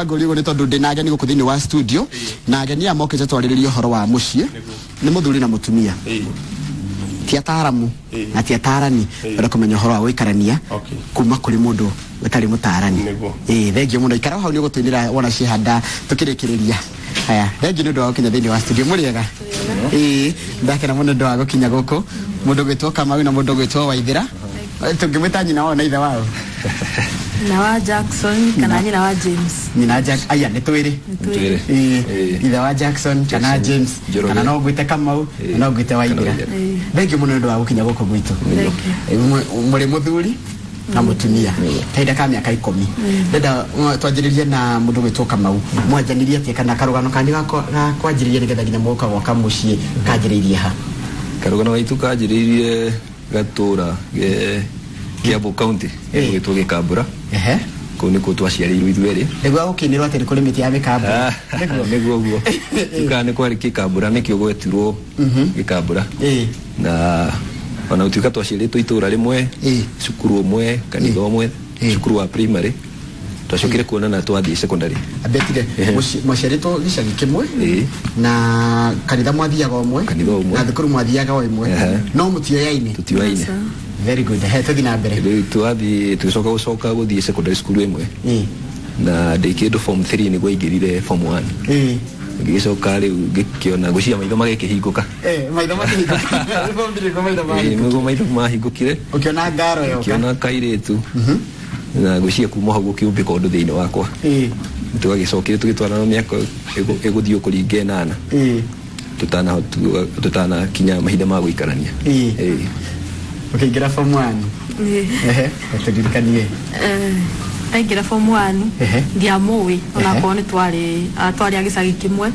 Ngũria ũguo nĩ tondũ ndĩ na ageni gũkũ thĩinĩ wa studio, na ageni aya mokĩte twarĩrĩrie ũhoro wa mũciĩ. Nĩ mũthuri na mũtumia, ti ataaramu na ti atarani, kwenda kũmenya ũhoro wa gũikarania kuma kũrĩ mũndũ ũtarĩ mũtarani. Ĩĩ, thengiũ mũno. Ikara hau, nĩ ũgũtũinĩra wona ciehanda tũkĩrĩkĩrĩria. Haya, thengiũ nĩ ũndũ wa gũkinya thĩinĩ wa studio. Mũrĩega? Ĩĩ, ndakena mũno nĩ ũndũ wa gũkinya gũkũ, mũndũ gwĩtwo Kamau na mũndũ gwĩtwo Waithĩra. Tũngĩmwĩta nyina wao na ithe wao? Nyina wa Jackson kana nyina wa James. Nyina Jack, aya nĩ twĩrĩ. Twĩrĩ. Ĩĩ, ithe wa Jackson kana James. Njoroge. Kana no ngwĩte Kamau na no ngwĩte Waithĩra. Ĩĩ. Thengiũ mũno nĩ ũndũ wa gũkinya gũkũ gwitũ. Thank you. Mũrĩ mũthuri na mũtumia kahinda ka mĩaka 10. Ndenda twanjĩrĩrie na mũndũ gwĩtwo Kamau. Mwanjanirie atĩa, kana karũgano kanyu ga kwanjĩrĩria nĩgetha nginya mũgoka gwaka mũciĩ kanjĩrĩirie ha? Karũgano gaitũ kanjĩrĩirie gatũra ge Kiambu County, gwĩtwo Gĩkambũra. Kũu nĩkuo twaciarĩirwo ithuerĩ. Nĩguo gũkĩinĩrwo atĩ nĩ kũrĩ mĩtĩ ya mĩkambũra? Nĩguo? Nĩguo guo tukaga nĩ kwarĩ Gĩkambũra, nĩkĩo gwetirwo Gĩkambũra. Na ona gũtuĩka twaciarĩtwo itũra rĩmwe, cukuru ũmwe, kanitha ũmwe, cukuru wa primary, twacokire kuonana twathiĩ secondary. Ambetire mũciarĩtwo gĩcagi kĩmwe na kanitha mwathiaga ũmwe? Kanitha ũmwe. Na thukuru mwathiaga o ĩmwe? Ehe. No mũtioyaine? Tũtioyaine. Very good. He, tũthiĩ na mbere. Rĩu twathiĩ, tũgĩcoka gũcoka gũthiĩ secondary school ĩmwe na ndĩ kĩndũ form 3 nĩguo aingĩrire form 1. Ngĩgĩcoka rĩu ngĩkĩona, ngwĩciria maitho magĩkĩhingũka. Eh, maitho makĩhingũka. Form 3 nĩguo maitho Ĩĩ, mahingũkire. Nĩguo maitho mahingũkire. Ũkĩona ngaro yoka. Ngĩona kairĩtu, na ngwĩciria kuma hau gũkĩũmbĩka ũndũ thĩinĩ wakwa. Tũgagĩcokire tũgĩtwarana mĩaka ĩgũthiĩ kũringa 8 tũtanakinya mahinda ma gũikarania. Ĩĩ. Ũkĩingĩra form 1. Ĩĩ. Ehe, tũririkanie. Ndaingĩra form 1, ndiamũĩ onakorwo nĩ twarĩ twarĩ a gĩcagi kĩmwe.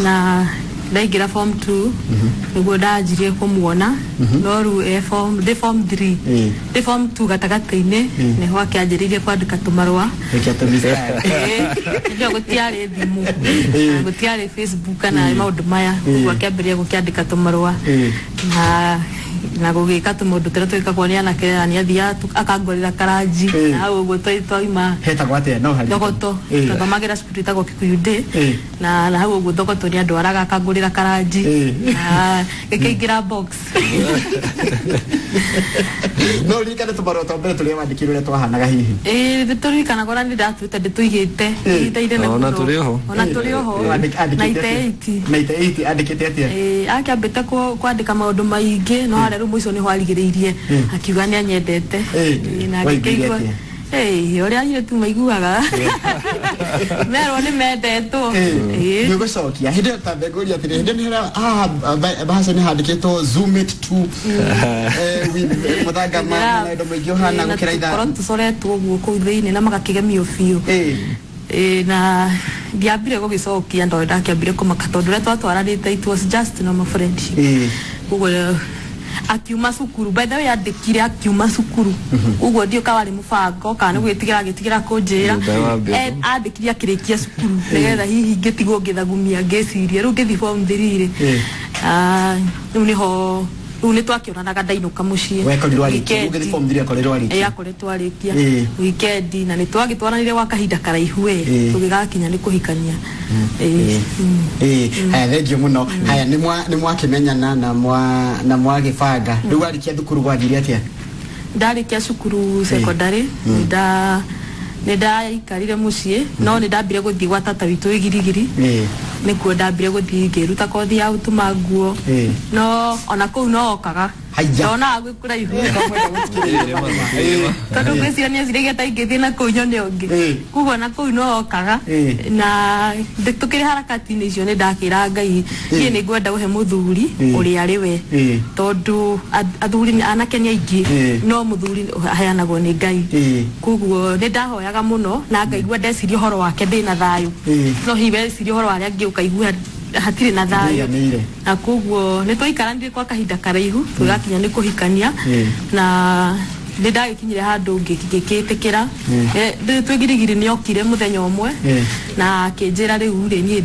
Na ndaingĩra form 2 nĩguo ndanjirie kũmuona, no rĩu e form, ndĩ form 3, ndĩ form 2 gatagatĩ-inĩ, nĩho akĩanjĩrĩirie kwandĩka tũmarũa. Ĩkĩa tũmistari. Ĩĩ, hĩndĩ ĩyo gũtiarĩ thimũ na gũtiarĩ Facebook kana maũndũ maya. Ũguo akĩambĩrĩria gũkĩandĩka tũmarũa na gũgĩka tũmaũndũ tũrĩa twĩkagwo nĩ anake, na nĩ athiaga akangũrĩra karanji. Na hau ũguo twaima. Hetagwo atĩa, no harĩ? Thogoto. Twathomagĩra cukuru ĩtagwo Kikuyu Day. Na hau ũguo Thogoto nĩ andwaraga akangũrĩra karanji na gĩkĩingĩra box. No ririkane tũmarũa twa mbere tũrĩa wandĩkirwo ũrĩa twahanaga hihi? Ĩĩ, nĩtũririkanaga, ona nĩ ndatwĩte ndĩtũigĩte ihinda inene Ona mũno. tũrĩ oho. Ona tũrĩ oho. Andĩkĩte Na ite atĩa? 80. Na ite 80, andĩkĩte atĩa? Ĩĩ, akĩambĩte kwandĩka maũndũ maingĩ, no harĩa rĩu mũico nĩho arigĩrĩirie akiuga nĩ anyendete. Ĩĩ, na Waiguire ngĩkĩigua atĩa? Ĩĩ, ũrĩa airĩtu maiguaga merwo nĩ mendetwo. Ĩĩ. Nĩ ũgũcokia hĩndĩ ĩyo tambe ngũria atĩrĩ, hĩndĩ ĩyo nĩ harĩa haha bahasha nĩ handĩkĩtwo zoom it to with mũthanga ma na indo maingĩ ũhana Na gũkĩra ithaa. tũkorwo tũcoretwo ũguo kũu thĩinĩ na magakĩgemio biũ. Ĩĩ, na ndiambire gũgĩcokia ndoo, ndakĩambire kũmaka tondũ ũrĩa twatwaranĩte, it was just normal friendship. Ũguo akiuma cukuru, by the way, andĩkire akiuma cukuru, ũguo ndiũ ka warĩ mũbango kana nĩ gwĩtigĩra agĩtigĩra kũnjĩra. Thutha wa mbere. Andĩkire akĩrĩkia cukuru nĩgetha hihi ngĩtigwo ngĩthagumia ngĩcirie rĩu ngĩthiĩ form 3 rĩ. Ah, rĩu nĩho rĩu nĩ twakĩonanaga ndainũka mũciĩ. Wekorirwo arĩkia. Weekend. Ũgĩthiĩ form 3 akorirwo arĩkia. Ĩĩ, akoretwo arĩkia. Weekend, na nĩ twagĩtwaranire gwa kahinda karaihu ĩ tũgĩgakinya nĩ kũhikania. Ĩĩ. Ĩĩ, haya, thengiũ mũno. Haya, nĩ mwakĩmenyana na mwagĩbanga. Rĩu warĩkia thukuru gwathire atĩa? Ndarĩkia cukuru secondary, nĩ ndaikarire mũciĩ, no nĩ ndambire gũthiĩ gwa tata witũ wĩ Girigiri. Nĩkuo ndambire gũthiĩ ngĩruta kothi ya gũtuma nguo. No ona kũu no okaga. Haiya. Ndonaga gwĩ kũraihu tondũ ngwĩciria nĩ eciragia ta ingĩthiĩ na kũu nyone ũngĩ. Koguo na kũu no okaga. Na tũkĩrĩ harakati-inĩ icio nĩ ndakĩra Ngai niĩ nĩ ngwenda gũhe mũthuri ũrĩa arĩ we, tondũ athuri anake nĩ aingĩ, no mũthuri aheanagwo nĩ Ngai. Koguo nĩ ndahoyaga mũno na ngaigua ndeciria ũhoro wake ndĩna thayũ. No hihi weciria ũhoro wa arĩa angĩ ũkaigua hatirĩ na thayũ. Ndũiganĩire. Na koguo nĩ twaikaranire kwa kahinda karaihu tũgakinya nĩ kũhikania. Na nĩ ndagĩkinyire handũ ngĩkĩtĩkĩra. Twĩ Girigiri nĩ okire mũthenya ũmwe na akĩnjĩra, rĩu rĩ, niĩ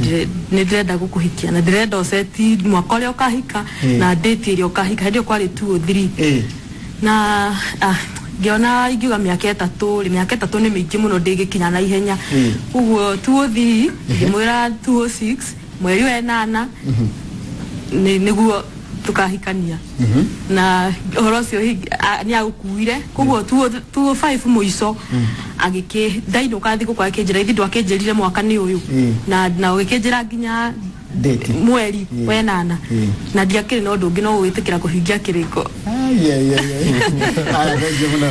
nĩ ndĩrenda gũkũhikia na ndĩrenda ũceti mwaka ũrĩa ũkahika na date ĩrĩa ũkahika. Hĩndĩ ĩyo kwarĩ 203. Na Ngiona ingiuga mĩaka 3 rĩ, mĩaka 3 nĩ mĩingĩ mũno ndĩgĩkinya na ihenya. Ũguo 2003 ngĩmwĩra 2006 mweri wa 8 nĩguo tukahikania. Na ũhoro ũcio nĩ agũkuire. Koguo 2005 mũico agĩkĩ ndainũka thikũ kwa akĩnjĩra ithi ndwakĩnjĩrire mwaka nĩ ũyũ. Na ũgĩkĩnjĩra nginya date mweri wa 8 na ndiakĩrĩ na ũndũ ũngĩ no gwĩtĩkĩra kũhingia kĩrĩko. Haya, thank you mũno.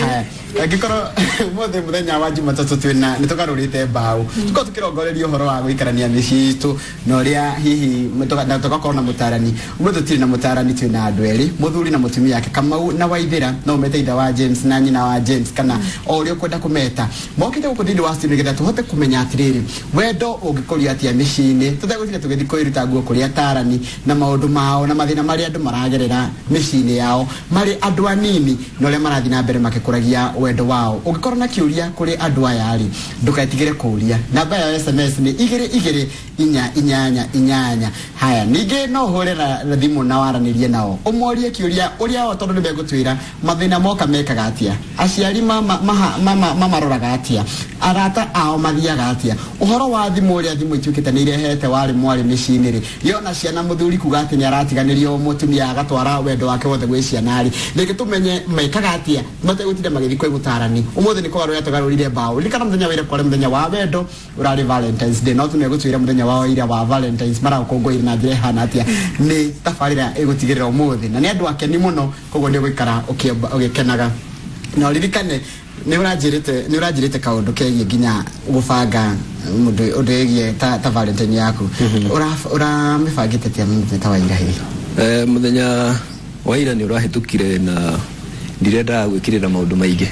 Haya, angĩkorwo ũmũthĩ mũthenya wa Jumatatũ twĩna nĩ tũgarũrĩte mbaũ, tũkorwo tũkĩrongoreria ũhoro wa gũikarania mĩciĩ itũ na ũrĩa hihi na tũgakorwo na mũtarani. Ũmũthĩ tũtirĩ na mũtarani, twĩna andũ erĩ, mũthuri na mũtumia wake, Kamau na Waithĩra. No ũmete ithe wa James na nyina wa James kana o ũrĩa ũkwenda kũmeta. Mokĩte gũkũ thĩinĩ wa studio nĩgetha tũhote kũmenya atĩrĩrĩ, wendo ũngĩkũrio atĩa mĩciĩ-inĩ, tũtegũtinda tũgĩthiĩ kwĩruta nguo kũrĩ atarani na maũndũ mao na mathĩna marĩa andũ maragerera mĩciĩ-inĩ yao marĩ andũ anini na ũrĩa marathiĩ na mbere makĩkũragia wendo wao. Ũngĩkorwo na kĩũria kũrĩ andũ aya rĩ, ndũgetigĩre kũũria. Namba ya SMS nĩ 2 2 4 8 8. Haya, ningĩ no ũhũre na thimũ na waranĩrie nao, ũmorie kĩũria ũrĩa o tondũ nĩmegũtwĩra mathĩna moka mekaga atĩa, aciari mamaroraga atĩa, arata ao mathiaga atĩa, ũhoro wa thimũ ũrĩa thimũ ituĩkĩte nĩ irehete warĩ mwarĩ mĩciĩ-inĩ rĩ, yona ciana mũthuri kuga atĩ nĩ aratiganĩrio mũtumia agatwara wendo wake wothe gwĩ ciana rĩ, rĩngĩ tũmenye mekaga atĩa mategũtinda magĩthiĩ kwĩ mũtarani. Ũmũthĩ nĩ kũgarũra tũgarũrire mbaũ. Ririkana mũthenya wa ira kwarĩ mũthenya wa wendo, ũrarĩ Valentine's Day, no tũnegũtwĩra mũthenya wa ira wa Valentine's maraũkũngũĩra na njĩra ĩhana atĩa. Nĩ tabarĩra ĩgũtigĩrĩra ũmũthĩ na nĩ andũ akeni mũno, koguo nĩ ũgũikara ũgĩkenaga. Na ũririkane nĩ ũranjĩrĩte kaũndũ kegiĩ nginya gũbanga mũndũ ũndũ wĩgiĩ ta Valentine yaku. Ũramĩbangĩte atĩa mũthenya ta wa ira hihi? Mũthenya wa ira nĩ ũrahĩtũkire na ndirendaga gwĩkĩrĩra maũndũ maingĩ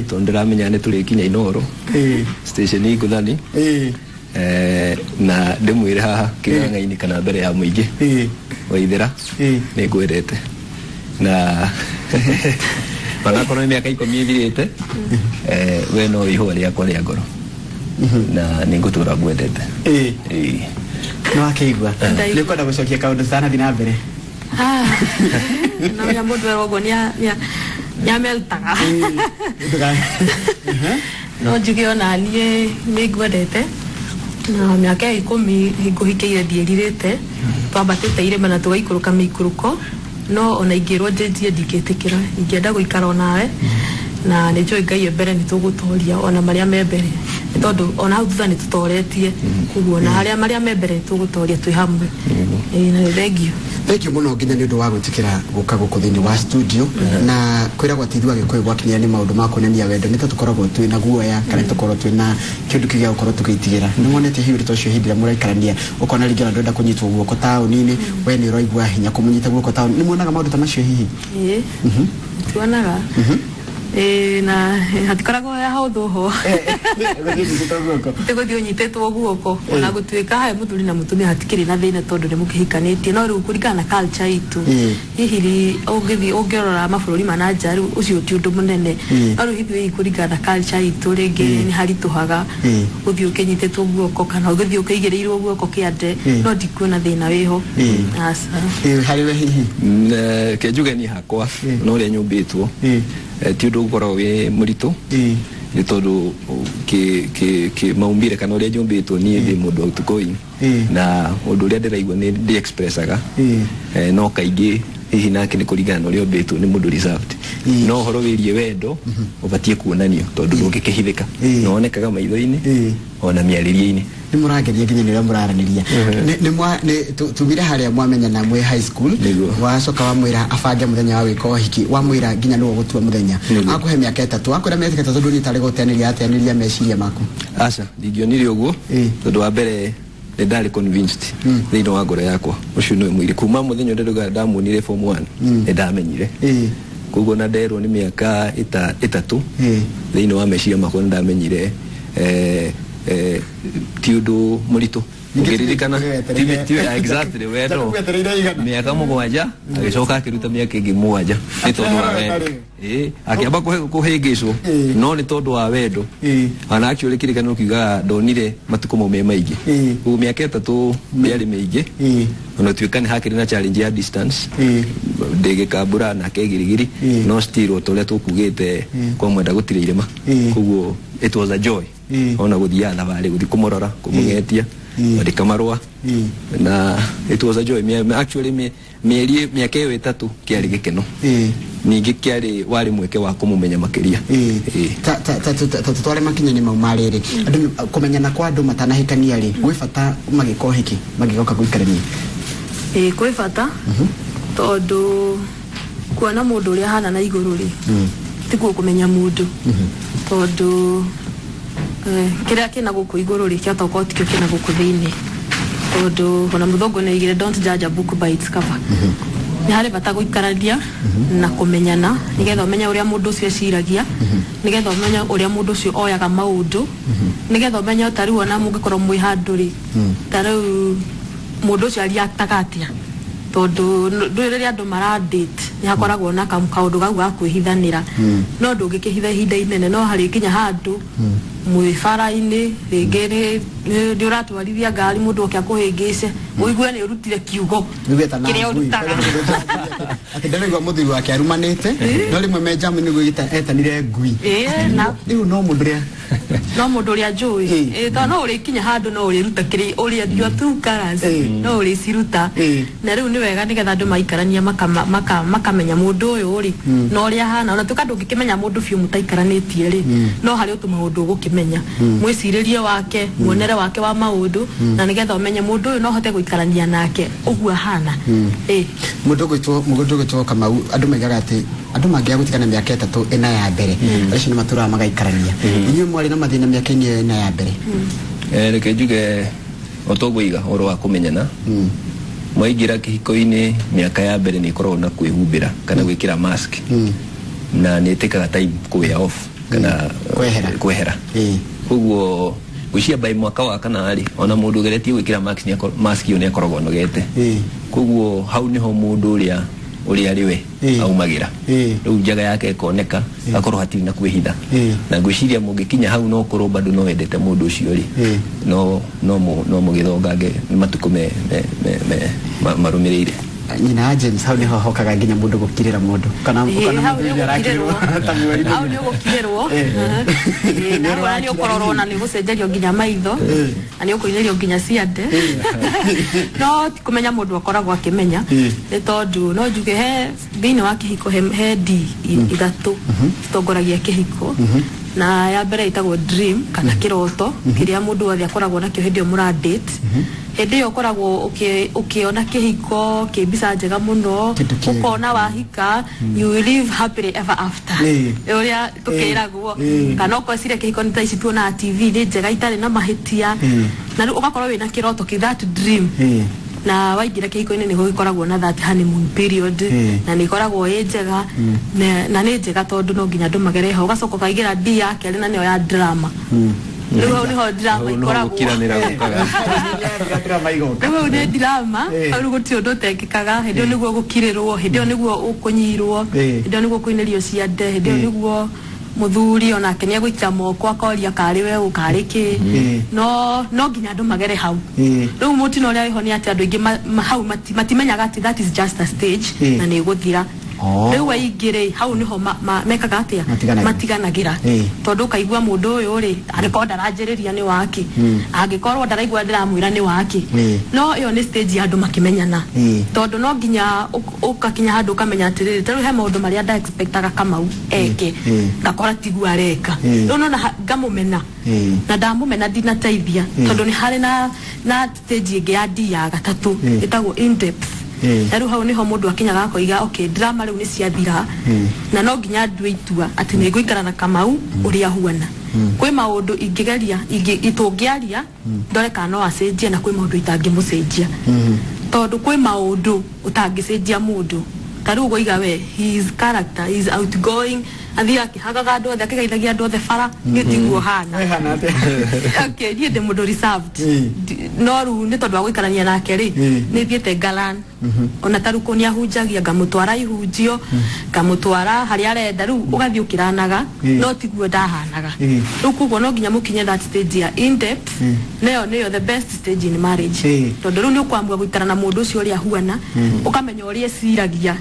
tondũ ndĩramenya nĩ tũrĩkinya Inooro station Ngũthani, na ndĩmwĩre haha kĩng'ang'a-inĩ kana mbere ya mũingĩ, Waithĩra nĩ ngwendete na onakorwo nĩ mĩaka 10 ĩthirĩte, we no ihũa rĩakwa rĩa ngoro na nĩ ngũtũra ngwendete. Nĩ wakĩigua nĩ ũkwenda gũcokia kaũndũ tũtanathiĩ na mbere? Na mũndũ werwo ũguo nĩameltaga. No njuge ona niĩ nĩ ngwendete na mĩaka 10 ngũhikĩire ndiĩrirĩte, twambatĩte irĩma na tũgaikũrũka mĩikũrũko, no ona ingĩrwo njenjie ndingĩtĩkĩra, ingĩenda gũikara onawe na nĩ njũĩ Ngai e mbere nĩ tũgũtoria ona marĩa me mbere, nĩ tondũ ona hau thutha nĩ tũtoretie, koguo ona harĩa marĩa me mbere nĩ tũgũtoria twĩ hamwe. Na nĩ thengio. Thank you mũno nginya nĩ ũndũ wa gwĩtĩkĩra gũka gũkũ thĩinĩ wa studio na kwĩragwo atĩ ithuĩ Agĩkũyũ gwakinyĩra nĩ maũndũ ma kuonania wendo nĩ ta tũkoragwo twĩ na guoya kana tũkorwo twĩ na kĩũndũ kĩu gĩa gũkorwo tũgĩtigĩra. Nĩ wonete hihi ũndũ ta ũcio hĩndĩ ĩrĩa mũraikarania ũkona rĩngĩ ona ndũrenda kũnyitwo guoko taũni-inĩ, we nĩ ũraigua hinya kũmũnyita guoko taũni, nĩ muonaga maũndũ ta macio hihi? Ĩĩ, tuonaga. Na hatikoragwo he hahũthũ ho tĩgũthiĩ ũnyitĩtwo guoko, ona gũtuĩka he mũthuri na mũtumia hatikĩrĩ na thĩna tondũ nĩ mũkĩhikanĩtie, no rĩu kũringana na culture itũ hihi ũngĩthiĩ ũngĩrora mabũrũri ma na nja rĩu ũcio ti ũndũ mũnene, no rĩu ithuĩ kũringana na culture itũ rĩngĩ nĩ haritũhaga gũthiĩ ũkĩnyitĩtwo guoko kana ũgĩthiĩ ũkĩigĩrĩirwo guoko kĩande, no ndikuona thĩna wĩho. Aca. Harĩ we hihi? Ke njuge niĩ hakwa na ũrĩa nyũmbĩtwo ti ũndũ ũkoragwo wĩ mũritũ nĩ tondũ maumbire kana ũrĩa nyũmbĩtwo niĩ ndĩ mũndũ outgoing na ũndũ ũrĩa ndĩraigua nĩ ndĩ expressaga, no kaingĩ hihi nake nĩ kũringana na ũrĩa ũmbĩtwo nĩ mũndũ reserved, no ũhoro wĩgiĩ wendo ũbatiĩ kuonanio tondũ ndũngĩkĩhithĩka, na wonekaga maitho-inĩ ona mĩarĩrie-inĩ. Nĩ mũrangeria nginya nĩ ũrĩa mũraranĩria. Tumire harĩa mwamenyana mwĩ high school, wacoka wamwĩra abange mũthenya wa gwĩka ũhiki, wamwĩra nginya nĩwe ũgũtua mũthenya, akũhe mĩaka 3, akwĩra mĩaka 3 ndũni tarĩ gũteanĩria ateanĩria meciria maku? Aca, ndingĩonire ũguo tondũ wa mbere nĩ ndarĩ convinced thĩinĩ wa ngoro yakwa ũcio nĩwe mũirĩ kuma mũthenya ũrĩa ndamuonire form 1 nĩ ndamenyire, koguo na nderwo nĩ mĩaka 3 thĩinĩ wa meciria makwa nĩ ndamenyire ti ũndũ mũritũ ũngĩririkana exactly wendo mĩaka 7 agĩcoka akĩruta mĩaka ĩngĩ 7 nĩ tondũ wa wendo akĩamba kũhĩngĩcwo no nĩ tondũ wa wendo ona actually kĩrĩkanĩro kiugaga ndonire matukũ mau me maingĩ koguo mĩaka 3 mĩarĩ mĩingĩ ona tuĩka nĩ hakĩrĩ na challenge ya distance ndĩ Gĩkambura nake Girigiri no still o ta ũrĩa tũkugĩte kwa mwenda gũtirĩ irĩma koguo it was a joy ona gũthiaga thabarĩ gũthiĩ kũmũrora kũmũgetia kwandĩka marũa na it was a joy. Actually mĩeri mĩaka ĩyo 3 kĩarĩ gĩkeno ningĩ kĩarĩ warĩ mweke wa kũmũmenya makĩria. Tũtware makinya-inĩ mau ma rĩrĩ andũ kũmenyana kwa andũ matanahikania rĩ gwĩ bata magĩka ũhiki magĩgoka gũikarania? Kwĩ bata tondũ kuona mũndũ ũrĩa ahana na igũrũ rĩ tiguo kũmenya mũndũ tondũ kĩrĩa kĩna gũkũ igũrũ rĩ kĩahota gũkorwo tikĩo kĩna gũkũ thĩinĩ tondũ ona mũthũngũ nĩ aigire don't judge a book by its cover. Nĩ harĩ bata gũikarania na kũmenyana nĩgetha ũmenye ũrĩa mũndũ ũcio eciragia nĩgetha ũmenye ũrĩa mũndũ ũcio oyaga maũndũ nĩgetha ũmenye ta rĩu ona mũngĩkorwo mwĩ handũ rĩ ta rĩu mũndũ ũcio ariactaga atĩa tondũ ndũĩ rĩrĩa andũ mara date nĩ hakoragwo na kaũndũ kau ga kwĩhithanĩra no ndũngĩkĩhitha ihinda inene no harĩ nginya handũ mwĩ bara-inĩ rĩngĩ nĩ ũratwarithia ngari mũndũ oke akũhĩngĩce ũigue nĩ ũrutire kiugo kĩrĩa ũrutaga atĩ ndĩraigua mũthuri wake arumanĩte no rĩmwe me njamu nĩguo etanire ngui rĩu no mũndũ ũrĩa no mũndũ ũrĩa njũĩ tondũ no ũrĩkinya handũ no ũrĩruta kĩrĩa ũrĩa your true colours no ũrĩciruta na rĩu nĩ wega nĩgetha andũ maikarania makamenya mũndũ ũyũ rĩ na ũrĩa ahana ona tuĩka ndũngĩkĩmenya mũndũ biũ mũtaikaranĩtie rĩ no harĩ tũmaũndũ ũgũkĩmenya mwĩcirĩrie wake muonere wake wa maũndũ na nĩgetha ũmenye mũndũ ũyũ no hote gũikarania nake ũguo ahana. Mũndũ ũgwĩtwo Kamau andũ maigaga atĩ andũ mangĩaga gũtigana mĩaka 3 ĩna ya mbere acio nĩ matũraga magaikarania inyuĩ mwarĩ na mathĩna mĩaka-inĩ ĩyo ĩna ya mbere? Reke njuge o toguo ũhoro wa kũmenyana mwaingĩra kĩhiko-inĩ mĩaka ya mbere nĩ ĩkoragwo na kwĩhumbĩra kana gwĩkĩra mask na nĩ ĩtĩkaga time kũ wear off kana kwehera koguo gwĩciria by mwaka wa 4 rĩ ona mũndũ ũgeretie gwĩkĩra mask ĩyo nĩ akoragwo anogete koguo hau nĩho mũndũ ũrĩa arĩ we aumagĩra rĩu njaga yake ĩkoneka akorwo hatirĩ na kwĩhitha na ngwĩciria mũngĩkinya hau no ũkorwo bado no wendete mũndũ ũcio rĩ no mũgĩthongange matukũ marũmĩrĩire. Nyina wa James hau nĩho hokaga nginya mũndũ gũkirĩra mũndũ kana mũthuri arakirĩrwo ta mweri hau nĩ ũgũkirĩrwo na nĩ ũkũrorwo na nĩ ũgũcenjerio nginya maitho na nĩ ũkũinĩrio nginya ciande no ti kũmenya mũndũ akoragwo akĩmenya nĩ tondũ no njuge he thĩinĩ wa kĩhiko he D 3 citongoragia kĩhiko na ya mbere ĩtagwo dream kana kĩroto kĩrĩa mũndũ wothe akoragwo nakĩo hĩndĩ ĩyo mũra date hĩndĩ ĩyo ũkoragwo ũkĩona kĩhiko kĩ mbica njega mũno ũkona wahika you will live happily ever after ũrĩa tũkĩragwo kana ũgeciria kĩhiko nĩ ta ici tuonaga TV nĩ njega itarĩ na mahĩtia na rĩu ũgakorwo wĩna kĩroto kĩ that dream na waingĩra kĩhiko-inĩ nĩguo gĩkoragwo na that honeymoon period na nĩ ĩkoragwo ĩ njega na nĩ njega tondũ no nginya andũ magere ho ũgacoka ũkaingĩra D ya kerĩ na nĩyo ya drama rĩu hau nĩho drama ikoragwo rĩu hau nĩ drama hau rĩu gũtirĩ ũndũ ũtekĩkaga hĩndĩ ĩyo nĩguo gũkirĩrwo hĩndĩ ĩyo nĩguo ũkũnyirwo hĩndĩ ĩyo nĩguo ũkũinĩrio ciande hĩndĩ ĩyo nĩguo mũthuri onake nĩ egũikia moko akoria karĩ we ũ karĩ kĩ no nginya andũ magere hau rĩu mũtino ũrĩa wĩho nĩ atĩ andũ aingĩ hau matimenyaga atĩ that is just a stage na nĩ ĩgũthira rĩu aingĩ rĩ hau nĩho mekaga atĩa matiganagĩra tondũ ũkaigua mũndũ ũyũ rĩ angĩkorwo ndaranjĩrĩria nĩ wake angĩkorwo ndaraigua ndĩramwĩra nĩ wake no ĩyo nĩ stage ya andũ makĩmenyana tondũ no nginya ũgakinya handũ ũkamenya atĩrĩrĩ ta rĩu he maũndũ marĩa nda expectaga Kamau eke ngakora tiguo areka rĩu nona ngamũmena na ndamũmena ndinateithia tondũ nĩ harĩ na stage ĩngĩ ya D ya 3 ĩtagwo in depth na rĩu hau nĩho mũndũ akinyaga akoiga okay drama rĩu nĩ ciathira na no nginya ndue itua atĩ nĩ ngũikara na Kamau ũrĩa ahuana kwĩ maũndũ ingĩgeria itũngĩaria ndore kana no acenjie na kwĩ maũndũ itangĩmũcenjia tondũ kwĩ maũndũ ũtangĩcenjia mũndũ ta rĩu ũkoiga we his character is outgoing Athiaga akĩhagaga andũ othe, akĩgeithagia andũ othe bara. Niĩ tiguo hana. We hana atĩa? Okay, niĩ ndĩ mũndũ reserved. No rĩu nĩ tondũ wa gũikarania nake rĩ, nĩ thiĩte ngalan ona ta rĩu nĩahunjagia, ngamũtwara ihunjio, ngamũtwara harĩa arenda, rĩu ũgathiĩ ũkĩranaga. No tiguo ndahanaga. Rĩu koguo no nginya mũkinye that stage ya in depth, nayo nĩyo the best stage in marriage, tondũ rĩu nĩ ũkwambua gũikara na mũndũ ũcio ũrĩa ahuana, ũkamenya ũrĩa eciragia.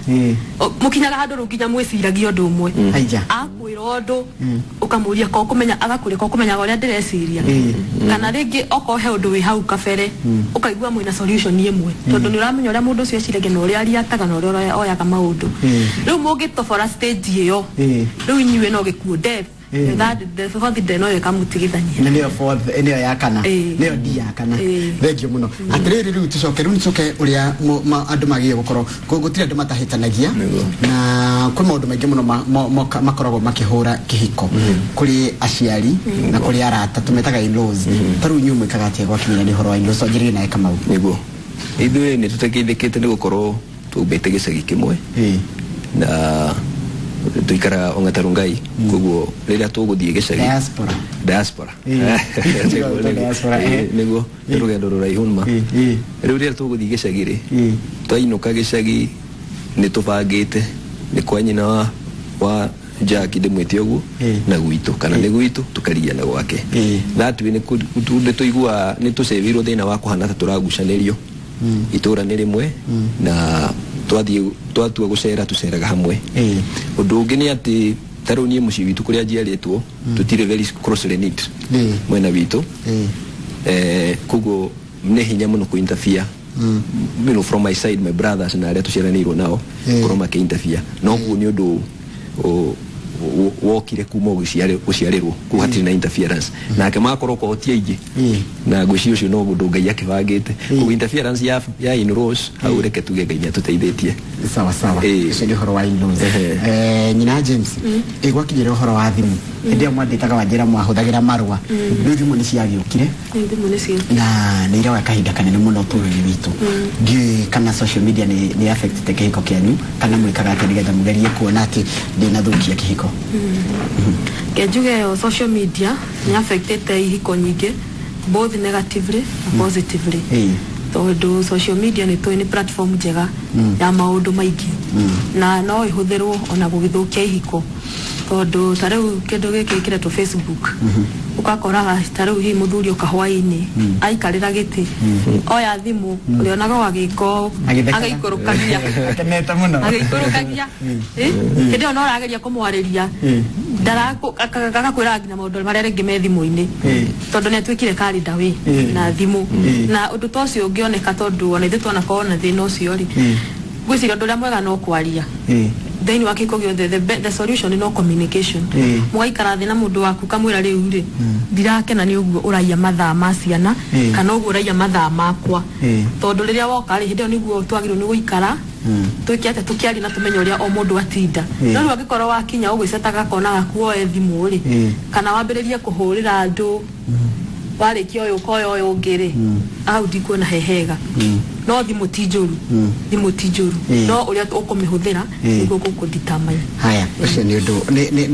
Mũkinyaga handũ rĩu nginya mwĩciragia ũndũ ũmwe. Aija. Akwĩra ũndũ, ũkamũria ko ũkũmenya, agakũria ko ũkũmenyaga ũrĩa ndĩreciria, kana rĩngĩ okorwo he ũndũ wĩ hau kabere, ũkaigua mwĩna solution ĩmwe, tondũ nĩ ũramenya ũrĩa mũndũ ũcio eciragia na ũrĩa ariataga na ũrĩa oyaga maũndũ. Rĩu mũngĩtobora stage ĩyo, rĩu inyuĩ no gĩkuũ, death. The third, the fourth day no ĩkamũtigithania. Na nĩyo fourth, nĩyo ya kana, nĩyo D ya kana. Thengio mũno. Atĩrĩrĩ, rĩu tũcoke, rĩu nĩtũcoke ũrĩa andũ magĩrĩire gũkorwo gũtirĩ andũ matahĩtanagia, na kwĩ maũndũ maingĩ mũno makoragwo makĩhũra kĩhiko, kũrĩ aciari na kũrĩ arata, tũmetaga in-laws. Ta rĩu inyuĩ mwĩkaga atĩa gwakinyĩra nĩ ũhoro wa in-laws? Twanjĩrĩrie nawe, Kamau. Nĩguo, ithuĩ nĩ tũteithĩkĩte nĩ gũkorwo tũmbĩte gĩcagi kĩmwe na tuikaraga Ongata Rongai, koguo rĩrĩa tũgũthiĩ gĩcagi. Diaspora. Diaspora. Nĩguo, diaspora. Nĩguo, nĩ rũgendo rũraihu ma. Rĩu rĩrĩa tũgũthiĩ gĩcagi rĩ, twainũka gĩcagi nĩ tũbangĩte nĩ kwa nyina wa Jack, ndĩmwĩte ũguo, na gwitũ kana nĩ gwitũ tũkarigiana gwake. That way nĩ tũiguaga nĩ tũcevirwo thĩna wa kũhana ta tũragucanĩrio. Itũra nĩ rĩmwe na twathiĩ twatua gũcera, tũceraga hamwe. Ũndũ ũngĩ nĩ atĩ ta rĩu niĩ mũciĩ witũ kũrĩa njiarĩtwo tũtirĩ very closely knit mwena witũ. Koguo nĩ hinya mũno kũ interfere from my side, my brothers na arĩa tũciaranĩirwo nao, korwo makĩ interfere no guo nĩ ũndũ wokire kuma gũciarĩrwo kũu, hatirĩ na interference nake magakorwo ko ti aingĩ, na ngwĩciria ũcio no ũndũ Ngai akĩbangĩte. Koguo interference ya in-laws hau, reke tuge Ngai nĩ atũteithĩtie. Sawa sawa. Ũcio nĩ ũhoro wa in-laws. Nyina James, ĩ gwakinyĩra ũhoro wa thimũ, hĩndĩ ĩyo mwandĩtaga wanjĩra mwahũthagĩra marũa, rĩu thimũ nĩ ciagĩũkire. Thimũ nĩ cio. Na nĩ iroya kahinda kanene mũno ũtũũro-inĩ witũ. Ndiũĩ kana social media nĩ affectĩte kĩhiko kĩanyu, kana mwĩkaga atĩa nĩgetha mũgerie kuona atĩ ndĩnathũkia kĩhiko? Ke njuge yo social media nĩ affectĩte ihiko nyingĩ, both negatively na positively, tondũ social media nĩ tũĩ nĩ platform njega ya maũndũ maingĩ, na no ĩhũthĩrwo ona gũgĩthũkia ihiko, tondũ ta rĩu kĩndũ gĩkĩ kĩretwo Facebook, ũgakoraga ta rĩu hihi mũthuri ũka hwaĩ-inĩ, aikarĩra gĩtĩ, oya thimũ, ũrĩonaga agĩko. Agĩthekaga. Agĩikũrũkagia. Akenete mũno. Agĩikũrũkagia. Hĩndĩ ĩyo no ũrageria kũmwarĩria, agakwĩra nginya maũndũ marĩa rĩngĩ me thimũ-inĩ, tondũ nĩ atuĩkire carried away na thimũ. Na ũndũ ta ũcio ũngĩoneka, tondũ ona ithuĩ twanakorwo na thĩna ũcio rĩ, ngwĩciria ũndũ ũrĩa mwega no kwaria thĩinĩ wa kĩhiko gĩothe. The solution no communication. Mũgaikara thĩ na mũndũ waku, kamwĩra, rĩu rĩ, ndirakena nĩ ũguo ũraiya mathaa ma ciana, kana ũguo ũraiya mathaa makwa, tondũ rĩrĩa woka rĩ, hĩndĩ ĩyo nĩguo twagĩrĩirwo nĩ gũikara twĩke atĩa, tũkĩaria na tũmenye ũrĩa o mũndũ atinda. No rĩu angĩkorwo wakinya ũgwĩcetaga kona gaku woe thimũ rĩ, kana wambĩrĩrie kũhũrĩra andũ, warĩkia ũyũ ũkoya ũyũ ũngĩ rĩ, hau ndikuona he hega. No thimũ ti njũru, thimũ ti njũru, no ũrĩa ũkũmĩhũthĩra nĩguo gũkũ-determine. Haya, ũcio nĩ ũndũ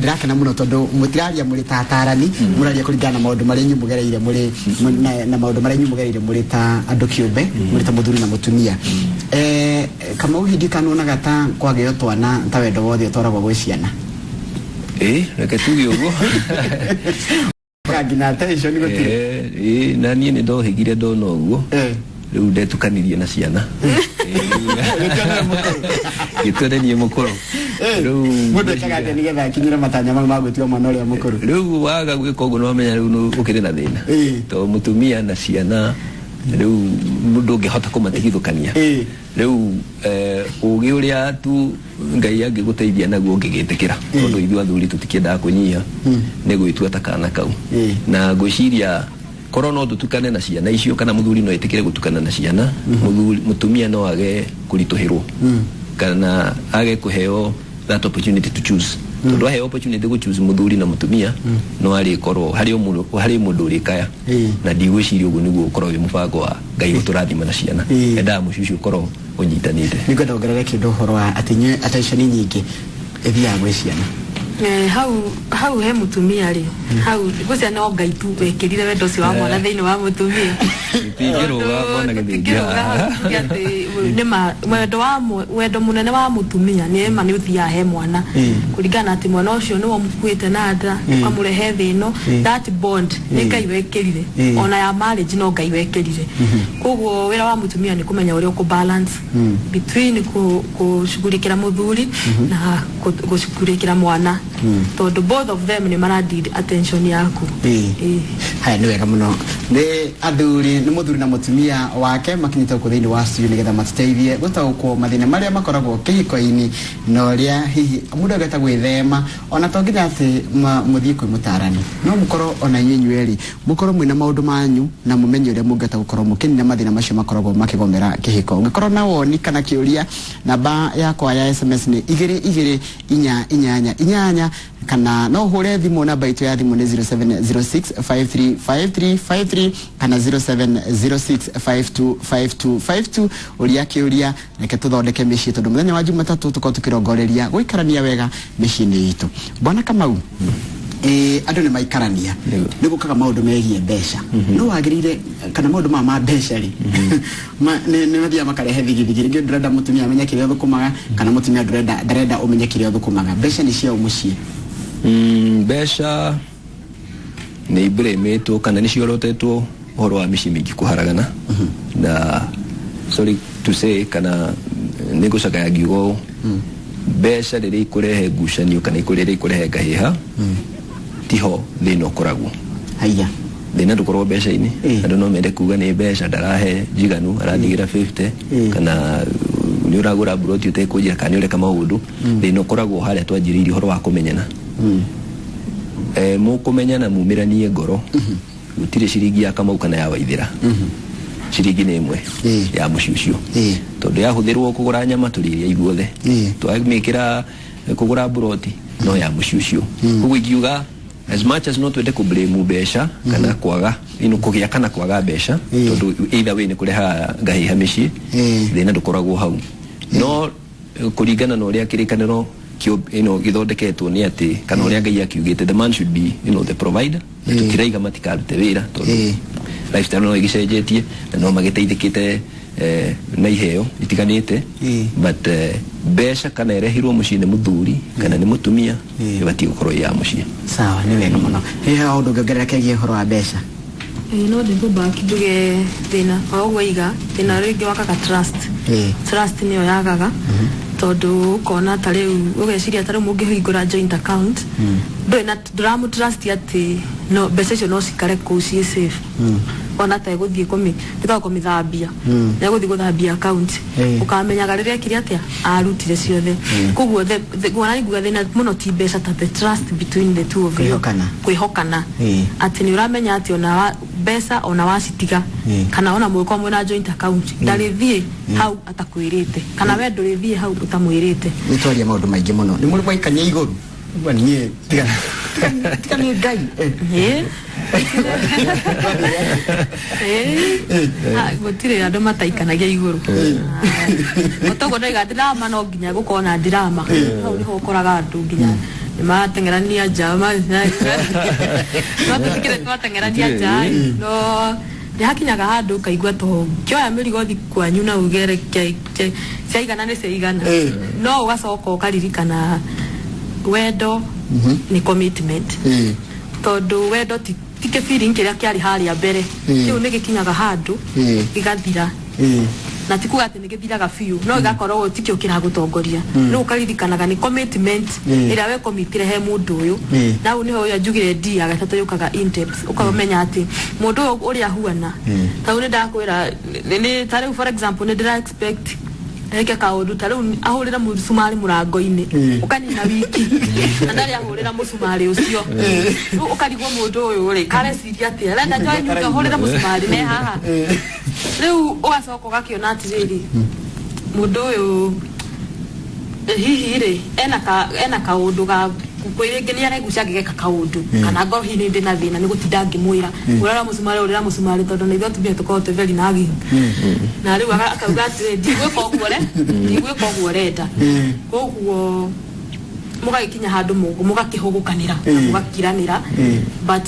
ndĩrakena mũno, tondũ mũtiraria mũrĩ ta atarani, mũraria kũringana na maũndũ marĩa inyuĩ mũgereire mũrĩ na maũndũ marĩa inyuĩ mũgereire mũrĩ ta andũ kĩũmbe, mũrĩ ta mũthuri na mũtumia. Kamau, hindi kanuonaga ta kwagĩo twana ta wendo wothe ũtwaragwo gwĩ ciana? Ĩ, reke tuge ũguo. Nginya attention gũtirĩ. Ĩ, na niĩ nĩ ndohĩgire ndona ũguo. Rĩu ndetukanirie na ciana. Gĩtua nĩ niĩ mũkũrũ rĩu. Mũndũ ekaga atĩa nĩgetha akinyĩre matanya mau ma gwĩtua mwana ũrĩa mũkũrũ? Rĩu waga gwĩka ũguo, nĩwamenya rĩu nĩ ũkĩrĩ na thĩna, tondũ mũtumia na ciana rĩu ndũngĩhota kũmatigithũkania. Rĩu ũgĩ ũrĩa tu Ngai angĩgũteithia naguo ũngĩgĩtĩkĩra, tondũ ithuĩ athuri tũtikĩendaga kũnyiha, nĩ gwĩtua ta kana kau. Na ngwĩciria korwo no tũtukane na ciana icio, kana mũthuri no ĩtĩkĩre gũtukana na ciana, mũthuri mũtumia no age kũritũhĩrwo kana age kũheo that opportunity to choose, tondũ aheo opportunity gũ choose mũthuri na mũtumia, no arĩkorwo harĩ o mũndũ, harĩ mũndũ ũrĩkaya. Na ndigwĩciria ũguo nĩguo ũkorwo wĩ mũbango wa Ngai gũtũrathima na ciana. Endaga mũciĩ ũcio ũkorwo ũnyitanĩte. Nĩngwenda ongerere kĩndũ ũhoro wa atĩ inyuĩ attention nyingĩ ĩthiaga gwĩ ciana. Hau he mutumia ri hau gucia no Ngai tu wekirire wendo ucio wa mwana thiini wa mutumia itingĩrũga mwana gĩthĩnjĩ nĩ wendo wa wendo munene wa mutumia nĩ ma nĩ ũthiaga he mwana kũringana atĩ mwana ũcio nĩwe ũmũkuĩte na nda ũkamũrehe thĩ ĩno that bond nĩ Ngai wekĩrire ona ya marriage no Ngai wekĩrire koguo wĩra wa mutumia nĩ kũmenya ũrĩa ũkũ balance between kũshughulikĩra mũthuri na gũshughulikĩra mwana tondu both of them ni mara need attention yaku. Haya nĩ wega mũno nĩ athuri nĩ mũthuri na mũtumia wake makinyĩte gũkũ thĩinĩ wa studio nĩgetha matũteithie gũtaũkwo mathĩna marĩa makoragwo kĩhiko-inĩ na ũrĩa hihi mũndũ angĩhota gwĩthema ona to nginya atĩ mũthiĩ kwĩ mũtaarani no mũkorwo ona inyuĩ inyuerĩ mũkorwo mwĩna maũndũ manyu na mũmenye ũrĩa mũngĩhota gũkorwo mũkĩnina mathĩna macio makoragwo makĩgomera kĩhiko. Ũngĩkorwo na woni kana kĩũria namba yakwa ya SMS nĩ 2 2 4 8 8 kana no ũhũre thimũ namba itũ ya thimũ nĩ 0706535353 kana 0706525252 ũria kĩũria reke tũthondeke mĩciĩ tondũ mũthenya wa Jumatatũ tũkorwo tũkĩrongoreria gũikarania wega mĩciĩ-inĩ itũ. Bwana Kamau, andũ nĩ maikarania nĩ gũkaga maũndũ megiĩ mbeca no wagĩrĩire kana maũndũ maya ma mbeca rĩ nĩ mathiaga makarehe thigithigi rĩngĩ ndũrenda mũtumia amenye kĩrĩa ũthũkũmaga kana mũtumia ndarenda ũmenye kĩrĩa ũthũkũmaga. Mbeca nĩ cia mũciĩ. Mbeca nĩ ibrĩmĩtwo kana nĩ ciorotetwo ũhoro wa mĩciĩ mĩingĩ kũharagana na sorry to say kana nĩ ngũcakaya ngiuga ũũ mbeca rĩrĩa ikũrehe ngucanio kana rĩrĩa ikũrehe ngahĩha tiho thĩna ũkoragwo. Haiya thĩna ndũkoragwo mbeca-inĩ. Andũ no mende kuga nĩ mbeca ndarahe njiganu arathigĩra 50 kana nĩ ũragũra mburoti ũtekũnjĩra kana nĩ ũreka maũndũ. Thĩna ũkoragwo harĩa twanjĩrĩirie ũhoro wa kũmenyana. Mũkũmenyana mumĩranie ngoro gũtirĩ ciringi ya Kamau kana ya Waithĩra. Ciringi nĩ ĩmwe ya mũciĩ ũcio tondũ yahũthĩrwo kũgũra nyama tũrĩrĩa ithuothe twamĩkĩra kũgũra mburoti no ya mũciĩ ũcio. Koguo ingiuga as much as no twende kũ blame mbeca kana kwaga ino kũgĩa kana kwaga mbeca tondũ either way nĩ kũrehaga ngahĩha mĩciĩ thĩna ndũkoragwo hau. No kũringana na ũrĩa kĩrĩkanĩro gĩthondeketwo nĩ atĩ kana ũrĩa Ngai akiugĩte the man should be the provider. Tũtiraiga matikarute wĩra tondũ lifestyle no ĩgĩcenjetie na no magĩteithĩkĩte na iheo itiganĩte but mbeca kana ĩrehirwo mũciĩ nĩ mũthuri kana nĩ mũtumia ĩbatiĩ gũkorwo ya mũciĩ. Sawa, nĩ wega mũno. Hihi ũndũ ũngĩongerera kegiĩ ũhoro wa mbeca? No ndĩkũ back njuge thĩna o ũguo iga thĩna rĩngĩ wakaga trust. Trust nĩyo yagaga tondũ ũkona ta rĩu ũgeciria ta rĩu mũngĩhingũra joint account ndũrĩ na ndũramũ trust atĩ no mbeca icio no cikare kũu ciĩ safe ona ta ĩgũthiĩ kũmĩthambia nĩegũthiĩ gũthambia account ũkamenyaga rĩrĩa ekire atĩa arutire ciothe. Koguo ona nguga thĩna mũno ti mbeca ta the trust between the two of you kwĩhokana atĩ nĩ ũramenya atĩ ona mbeca ona wacitiga kana ona mũgĩkorwo mwĩna joint account ndarĩthiĩ hau atakwĩrĩte kana we ndũrĩthiĩ hau ũtamwĩrĩte. Nĩ twaria maũndũ maingĩ mũno nĩ mũrĩ mwaikania igũrũ ũguo niĩ tiga nĩ Ngai. Gũtirĩ andũ mataikanagia igũrũ otoguo ndoiga ndirama no nginya gũkorwo na ndirama hau nĩho ũkoraga andũ nginya nĩ marateng'erania nja no tũtikĩrĩ twateng'erania nja no nĩ hakinyaga handũ ũkaigua to kĩoya mĩrigo thi kwanyu na uge reke ciaigana nĩ ciaigana no ũgacoka ũkaririkana wendo nĩ commitment tondũ wendo ti kĩbiringi kĩrĩa kĩarĩ harĩa mbere kĩu nĩ gĩkinyaga handũ gĩgathira na ti kuga atĩ nĩ gĩthiraga biũ no gĩgakorwo tikĩo kĩragũtongoria rĩu ũkaririkanaga nĩ commitment ĩrĩa wekomitire he mũndũ ũyũ na hau nĩho ũyũ njugire ndi ya gatatũ yũkaga in depth ũkamenya atĩ mũndũ ũyũ ũrĩa ahuana ta rĩu nĩ ndakwĩra ta rĩu for example nĩ ndĩra expect eke kaundu ta riu ahurira mucumari murango-ini ukanina wiki na ndari ahurira mucumari ucio riu ukarigwo mundu uyu ri kareciria atia arenda njoe nyundo ahurira mucumari ne haha riu ugacoka ugakiona atiriri mundu uyu hihi ri ena kaundu ga kwĩrĩngĩ nĩ aregucia angĩgeka kaũndũ kana ngorwo hihi ndĩ na thĩna nĩ gũtinda ngĩmwĩra ũrara mũcumarĩ ũrĩra mũcumarĩ tondũ na ithuĩ atumia tũkoragwo twĩ very nagging na rĩu akauga atĩrĩ ndigwĩka ũguo ũrenda koguo Mũgagĩkinya handũ mũgakĩhũgũkanĩra na mũgakiranĩra, but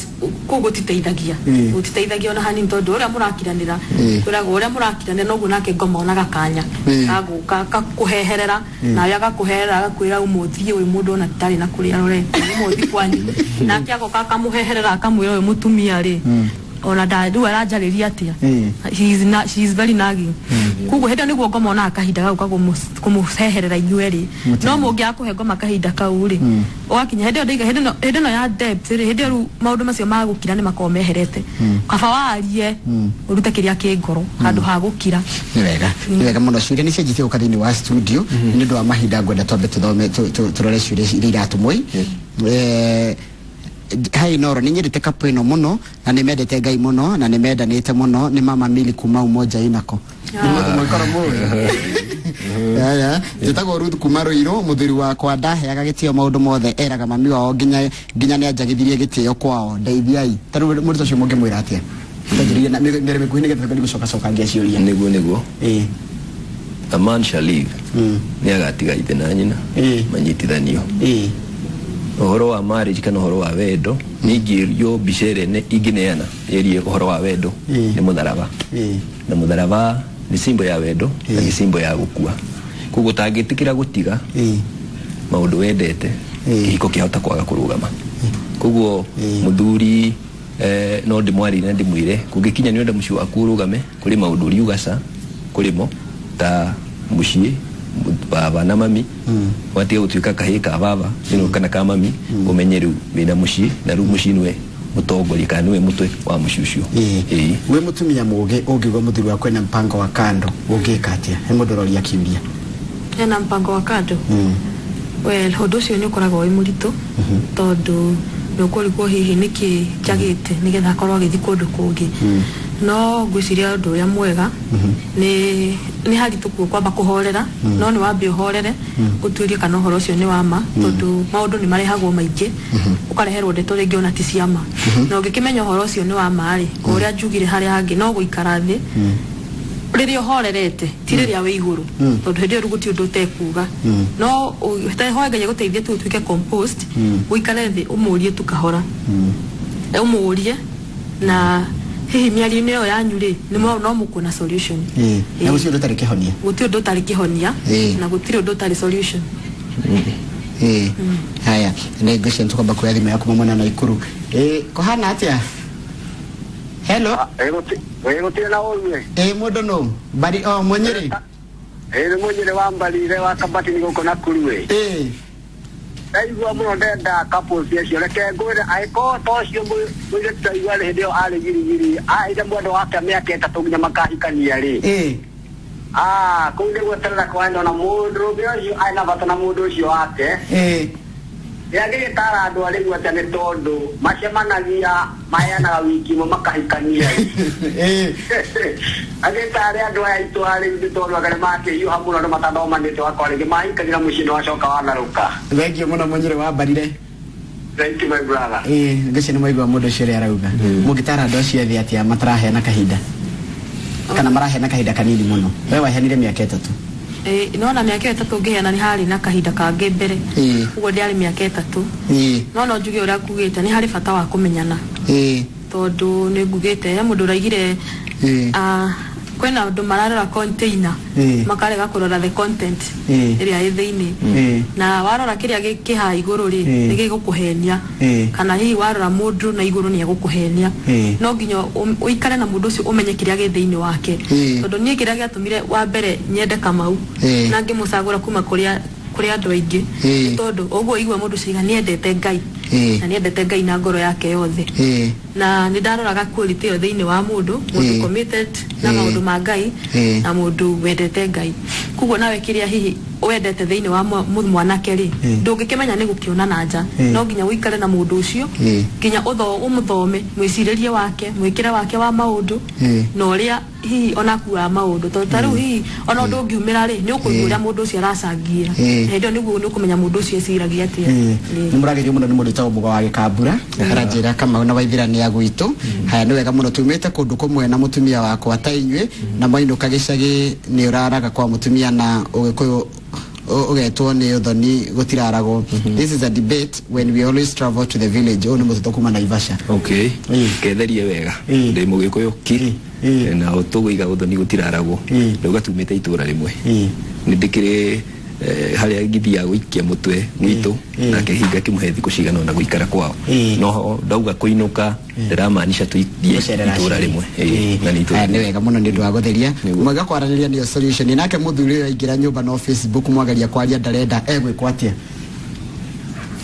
kũu gũtiteithagia, gũtiteithagia ona hanini, tondũ ũrĩa mũrakiranĩra, kwĩragwo ũrĩa mũrakiranĩra noguo nake ngoma onaga kanya gagũka gakũheherera, nawe agakũheherera, agakwĩra ũmũthiĩ ũyũ mũndũ ona tarĩ na kũrĩa arorete ũmũthiĩ kwanyu, nake agoka akamũheherera akamwĩra ũyũ mũtumia rĩ ona rĩu aranjarĩria atĩa. She is very nagging. Koguo hĩndĩ ĩyo nĩguo ngoma onaga kahinda gau ka kũmũheherera inyuerĩ. No mũngĩaga kũhe ngoma kahinda kau rĩ, ũgakinya hĩndĩ ĩyo ndaiga hĩndĩ ĩno ya depth rĩ, hĩndĩ ĩyo rĩu maũndũ macio ma gũkira nĩ makoragwo meherete. Kaba warie ũrute kĩrĩa kĩ ngoro handũ ha gũkira. Nĩ wega, nĩ wega mũno. Ciũria nĩ cianjĩtie gũka thĩinĩ wa studio. Nĩ ũndũ wa mahinda ngwenda twambe tũthome, tũrore ciũria iria iratũmwo. Hai Noro, nĩ nyendete kapo ĩno mũno na nĩ mendete Ngai mũno na nĩ mendanĩte mũno. Nĩ mama Mili kuma Umoja inako mũikoro mũĩ. Njĩtagwo Ruth kuma Ruiru. Mũthuri wakwa ndaheaga gĩtĩo, maũndũ mothe eraga mami wao, nginya nĩ anjagithirie gĩtĩo kwao. Ndeithiai. Ta rĩu mũndũ ũcio mũngĩmwĩra atĩa? Tanjĩrĩria na mĩario mĩkuhĩ nĩgetha tũgathiĩ gũcoka cokangia ciũria. Nĩguo. A man shall leave, nĩ agatiga ithe na nyina, manyitithanio. Ũhoro wa marriage kana ũhoro wa wendo, nĩ ingĩrio mbica ĩrĩa ingĩneana ĩrie ũhoro wa wendo nĩ mũtharaba. Na mũtharaba nĩ symbol ya wendo na nĩ symbol ya gũkua. Koguo ũtangĩtĩkĩra gũtiga maũndũ wendete, kĩhiko kĩahota kwaga kũrũgama. Koguo mũthuri, no ndĩmwarĩrie na ndĩmwĩre kũngĩkinya nĩ ũrenda mũciĩ waku ũrũgame, kũrĩ maũndũ ũriuga ca kũrĩ mo ta mũciĩ baba na mami, watiga gũtuĩka kahĩĩ ka baba kana ka mami, ũmenye rĩu wĩna mũciĩ na rĩu mũciĩ nĩwe mũtongoria kana nĩwe mũtwe wa mũciĩ ũcio. Wĩ mũtumia mũũgĩ, ũngiuga mũthuri waku ena mpango wa kando, ũngĩka atĩa? He mũndũ ũroria kĩũria. Ena mpango wa kando? Well, ũndũ ũcio nĩ ũkoragwo wĩ mũritũ, tondũ nĩ ũkũrigwo hihi nĩkĩ njagĩte nĩgetha akorwo agĩthiĩ kũndũ kũngĩ. No ngwĩciria ũndũ ũrĩa mwega nĩ haritũ kuo kwamba kũhorera, no nĩ wambe ũhorere, ũtuĩrie kana ũhoro ũcio nĩ wa ma, tondũ maũndũ nĩ marehagwo maingĩ, ũkareherwo ndeto rĩngĩ ona ti cia ma. Na ũngĩkĩmenya ũhoro ũcio nĩ wa ma rĩ, ũrĩa njugire harĩa hangĩ no gũikara thĩ rĩrĩa ũhorerete, ti rĩrĩa wĩ igũrũ, tondũ hĩndĩ ĩyo rĩu gũtirĩ ũndũ ũtekuga. No hoe Ngai agũteithie tu ũtuĩke composed, ũikare thĩ ũmũrie tu kahora, ũmũrie, na hihi mĩario-inĩ ĩyo yanyu rĩ, no mũkuona solution. Na gũtirĩ ũndũ ũtarĩ kĩhonia. Gũtirĩ ũndũ ũtarĩ kĩhonia na gũtirĩ ũndũ ũtarĩ solution. Haya, nĩ ngwĩciria nĩtũkwamba kuoya thimũ yaku mwena Naikuru. Kũhana atĩa? Hello. Gũtirĩ na ũru. Mũndũ nũ? Bari o Mũnyĩrĩ. Nĩ Mũnyĩrĩ wa Mbarire wa Kabati nĩ gũkũ Nakuru. Ndaigua mũno ndenda couples acio, reke ngwĩre angĩkorwo ta ũcio mũirĩtu ndaigua rĩ, hĩndĩ ĩyo arĩ girigiri aheire mwendwa wake mĩaka 3 nginya makahikania rĩ, kũu nĩ gweterera kwaenda na mũndũrũme ũcio arĩ na bata na mũndũ ũcio wake. Nĩangĩgĩtara andũ arĩ atĩa, nĩ tondũ macemanagia maheanaga wiki ĩmwe makahikania. Agĩtare andũ aya aitũ arĩ nĩ tondũ anga nĩmakĩhiũha mũno andũ matathomanĩte, wakora rĩngĩ mahikanĩra mũciĩ nĩwacoka wanarũka. Thengiũ mũno Mũnyĩrĩ wa Mbarire. Thank you my brother. Ngwĩciria nĩ mwaigua mũndũ ũcio ũrĩa arauga. Mũngĩtara andũ acio ethĩ atĩa mataraheana kahinda kana maraheana kahinda kanini mũno? We waheanire mĩaka 3. Nona mĩaka 3 ngĩheana nĩ harĩ na kahinda kangĩ mbere, ũguo ndĩarĩ mĩaka 3. No njuge ũrĩa ngugĩte nĩ harĩ bata wa kũmenyana, tondũ nĩ ngugĩte he mũndũ ũraigire kwĩna andũ mararora container makarega kũrora the content ĩrĩa ĩ thĩinĩ, na warora kĩrĩa kĩ haha igũrũ rĩ, nĩ gĩgũkũhenia, kana hihi warora mũndũ na igũrũ nĩ egũkũhenia. No nginya ũikare na mũndũ ũcio ũmenye kĩrĩa gĩ thĩinĩ wake, tondũ niĩ kĩrĩa gĩatũmire wa mbere nyende Kamau na ngĩmũcagũra kuma kũrĩa andũ aingĩ, tondũ ũguo igua mũndũ ũcio nĩendete Ngai na nĩendete Ngai na ngoro yake yothe, na nĩ ndaroraga quality ĩyo thĩinĩ wa mũndũ, mũndũ committed na maũndũ ma Ngai na mũndũ wendete Ngai. Koguo nawe kĩrĩa hihi wendete thĩinĩ wa mwanake rĩ, ndũngĩkĩmenya nĩ gũkĩona na nja, no nginya ũikare na mũndũ ũcio nginya ũmũthome mwĩcirĩrie wake, mwĩkĩre wake wa maũndũ, na ũrĩa hihi onakuaga maũndũ, tondũ ta rĩu hihi ona ũndũ ũngiumĩra rĩ, nĩ ũkũigua ũrĩa mũndũ ũcio aracangira, hĩndĩ ĩyo nĩguo nĩ ũkũmenya mũndũ ũcio eciragia atĩa. Nĩ mũragerio mũno nĩ mũndũ wĩtagwo Mũgo wa Gĩkambura, aranjĩra Kamau na Waithira nĩ a gwitũ. Haya, nĩ wega mũno, tumĩte kũndũ kũmwe na mũtumia wakwa ta inyuĩ, na mwainũka gĩcagi nĩ ũraraga kwa mũtumia na ũgĩkũyũ Ũgetwo nĩ ũthoni gũtiraragwo. This is a debate when we always travel to the village. Ũyũ nĩ mũtũtũ kuma Naivasha. Okay, ketherie wega, ndĩ mũgĩkũyũ ki na tũgũiga ũthoni gũtiraragwo. Rĩu gatumĩte itũra rĩmwe, nĩ ndĩkĩrĩ harĩa ngithiaga gũikia mũtwe gwitũ, nake hinga kĩmũhe thikũ cigana ũna gũikara kwao, no ndauga kũinũka ndĩramaanisha tũithiĩ itũra rĩmwe. Na nĩ itũra. Nĩ wega mũno nĩ ũndũ wa gũtheria mwega kwaranĩria nĩyo solution. Nake mũthuri ũyũ aingĩra nyũmba no Facebook mwageria kwaria ndarenda, egwĩkwo atĩa?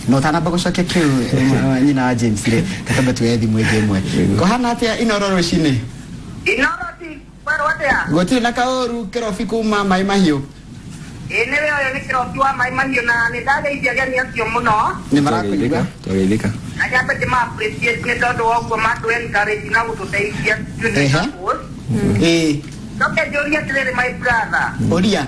No tanamba gũcokia kĩu nyina wa James rĩ, gatambe tuoye thimũ ĩngĩ ĩmwe. Kũhana atĩa Inoro rũcinĩ? Inoro ti kwerwo atĩa? Gũtirĩ na kaũru. Kĩrobi kuma Maĩ Mahiũ. Ĩ nĩwe ũyũ nĩ Kĩrobi wa Maĩ Mahiũ, na nĩ ndageithia ageni acio mũno. Nĩ marakũigua. Twageithĩka. Na nyambe ndĩma appreciate nĩ tondũ wa ũguo matũ encourage na gũtũteithia. Njoke njũrie atĩrĩrĩ, my brother. Ũria.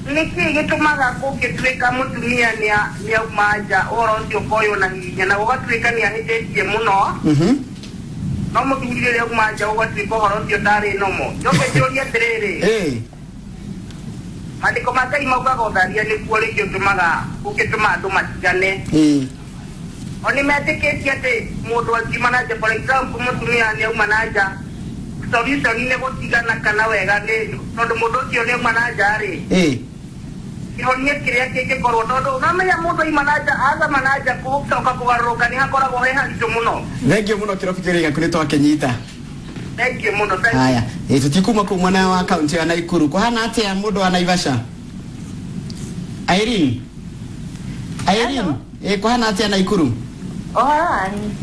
Nĩkĩ gĩtũmaga kũngĩtuĩka mũtumia nĩ auma nja, ũhoro ũcio ũkoywo na hinya na gũgatuĩka nĩ ahĩtĩtie mũno, no mũthuri rĩrĩa auma nja ũgatuĩka ũhoro ũcio ndarĩ nomo? Njoke njũrie atĩrĩrĩ, maandĩko ma Ngai maugaga ũtharia nĩkuo rĩngĩ ũtũmaga ũngĩtũma andũ matigane. O nĩ metĩkĩtie atĩ mũndũ akiuma na nja, for example mũtumia nĩ auma na nja, solution nĩ gũtigana kana wega nĩ tondũ mũndũ ũcio nĩ auma na nja rĩ, kĩhonia kĩrĩa kĩngĩkorwo, tondũ namenya mũndũ aima na nja, agama na nja, gũcoka kũgarũrũka nĩ hakoragwo he haritũ mũno. Thengiũ mũno Kĩrobi, kĩũria gĩaku nĩ twakĩnyita. Thengiũ mũno. Haya, tũtikuma kũu mwena wa kaunti ya Naikuru. Kũhana atĩa mũndũ wa Naivasha? Irene. Irene, kũhana atĩa Naikuru?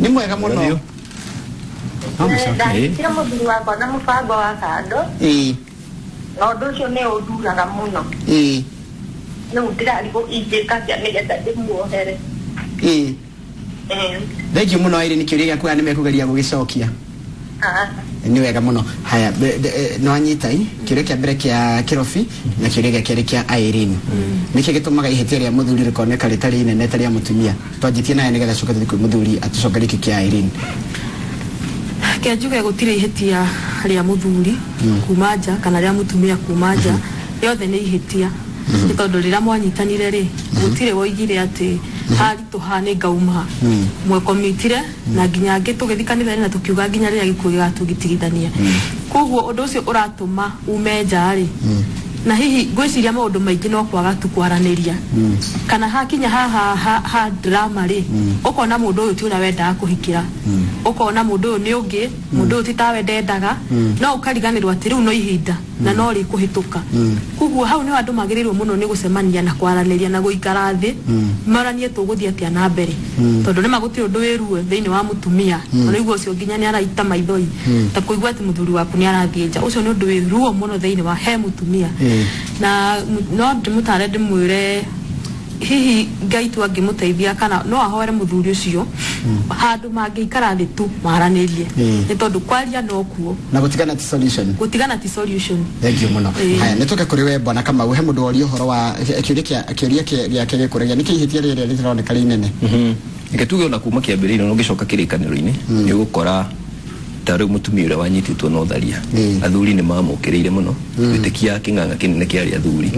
Nĩ mwega mũno. Ndahikire mũthuri wakwa na mũbango wa kando, na ũndũ ũcio nĩ ũnduraga mũno. Rĩu ndĩrarigwo ingĩka atĩa nĩgetha ndĩmuohere. Thengiũ mũno Irene, kĩũria gĩaku aya nĩ mekũgeria gũgĩcokia. Nĩ wega mũno. Haya, no anyita i kĩũria kĩa mbere kĩa Kĩrobi na kĩũria gĩa kerĩ kĩa Irene. Nĩkĩ gĩtũmaga ihĩtia rĩa mũthuri rĩkoneka rĩtarĩ inene ta rĩa mũtumia? Twanjĩtie naye nĩgetha coke tũthiĩ kwĩ mũthuri atũcokerie kĩ kĩa Irene. Ke njuge gũtirĩ ihĩtia rĩa mũthuri kuma nja kana rĩa mũtumia kuma nja, rĩothe nĩ ihĩtia, nĩ tondũ rĩrĩa mwanyitanire rĩ, gũtirĩ woigire atĩ haritũha nĩ ngauma. Mwekomitire na nginya angĩ tũgĩthiĩ kanitha-inĩ na tũkiuga nginya rĩrĩa gĩkuũ gĩgatũtigithania. Koguo ũndũ ũcio ũratũma ume nja rĩ, na hihi ngwĩciria maũndũ maingĩ no kwaga tu kwaranĩria, kana hakinya haha ha drama rĩ, ũkona mũndũ ũyũ ti ũrĩa wendaga kũhikĩra, ũkona mũndũ ũyũ nĩ ũngĩ, mũndũ ũyũ ti tawe ndendaga, no ũkariganĩrwo atĩ rĩu no ihinda na no rĩkũhĩtũka. Koguo hau nĩho andũ magĩrĩirwo mũno nĩ gũcemania na kwaranĩria na gũikara thĩ maranie tũgũthiĩ atĩa na mbere, tondũ nĩma gũtirĩ ũndũ wĩ ruo thĩinĩ wa mũtumia, ona ũguo ũcio nginya nĩ araita maithori ta kũigua atĩ mũthuri waku nĩ arathiĩ nja, ũcio nĩ ũndũ wĩ ruo mũno thĩinĩ wa he mũtumia. Na no ndĩmũtare ndĩmwĩre hihi Ngai tu angĩmũteithia kana no ahoere mũthuri ũcio handũ mangĩikara thĩ tu maranĩrie, nĩ tondũ kwaria no kuo na gũtigana ti solution. Gũtigana ti solution. Thengiũ mũno. Haya, nĩ tũke kũrĩ we Bwana Kamau. He mũndũ woria ũhoro wa kĩũria gĩake gĩkũragia nĩkĩ ihĩtia rĩrĩa rĩtaroneka rĩ inene. Reke tuge ona kuma kĩambĩrĩria, no ũngĩcoka kĩrĩkanĩro-inĩ nĩ ũgũkora ta rĩu mũtumia ũrĩa wanyitĩtwo na ũtharia, athuri nĩ mamũkĩrĩire mũno, gwĩtĩkia kĩng'ang'a kĩnene kĩarĩ athuri,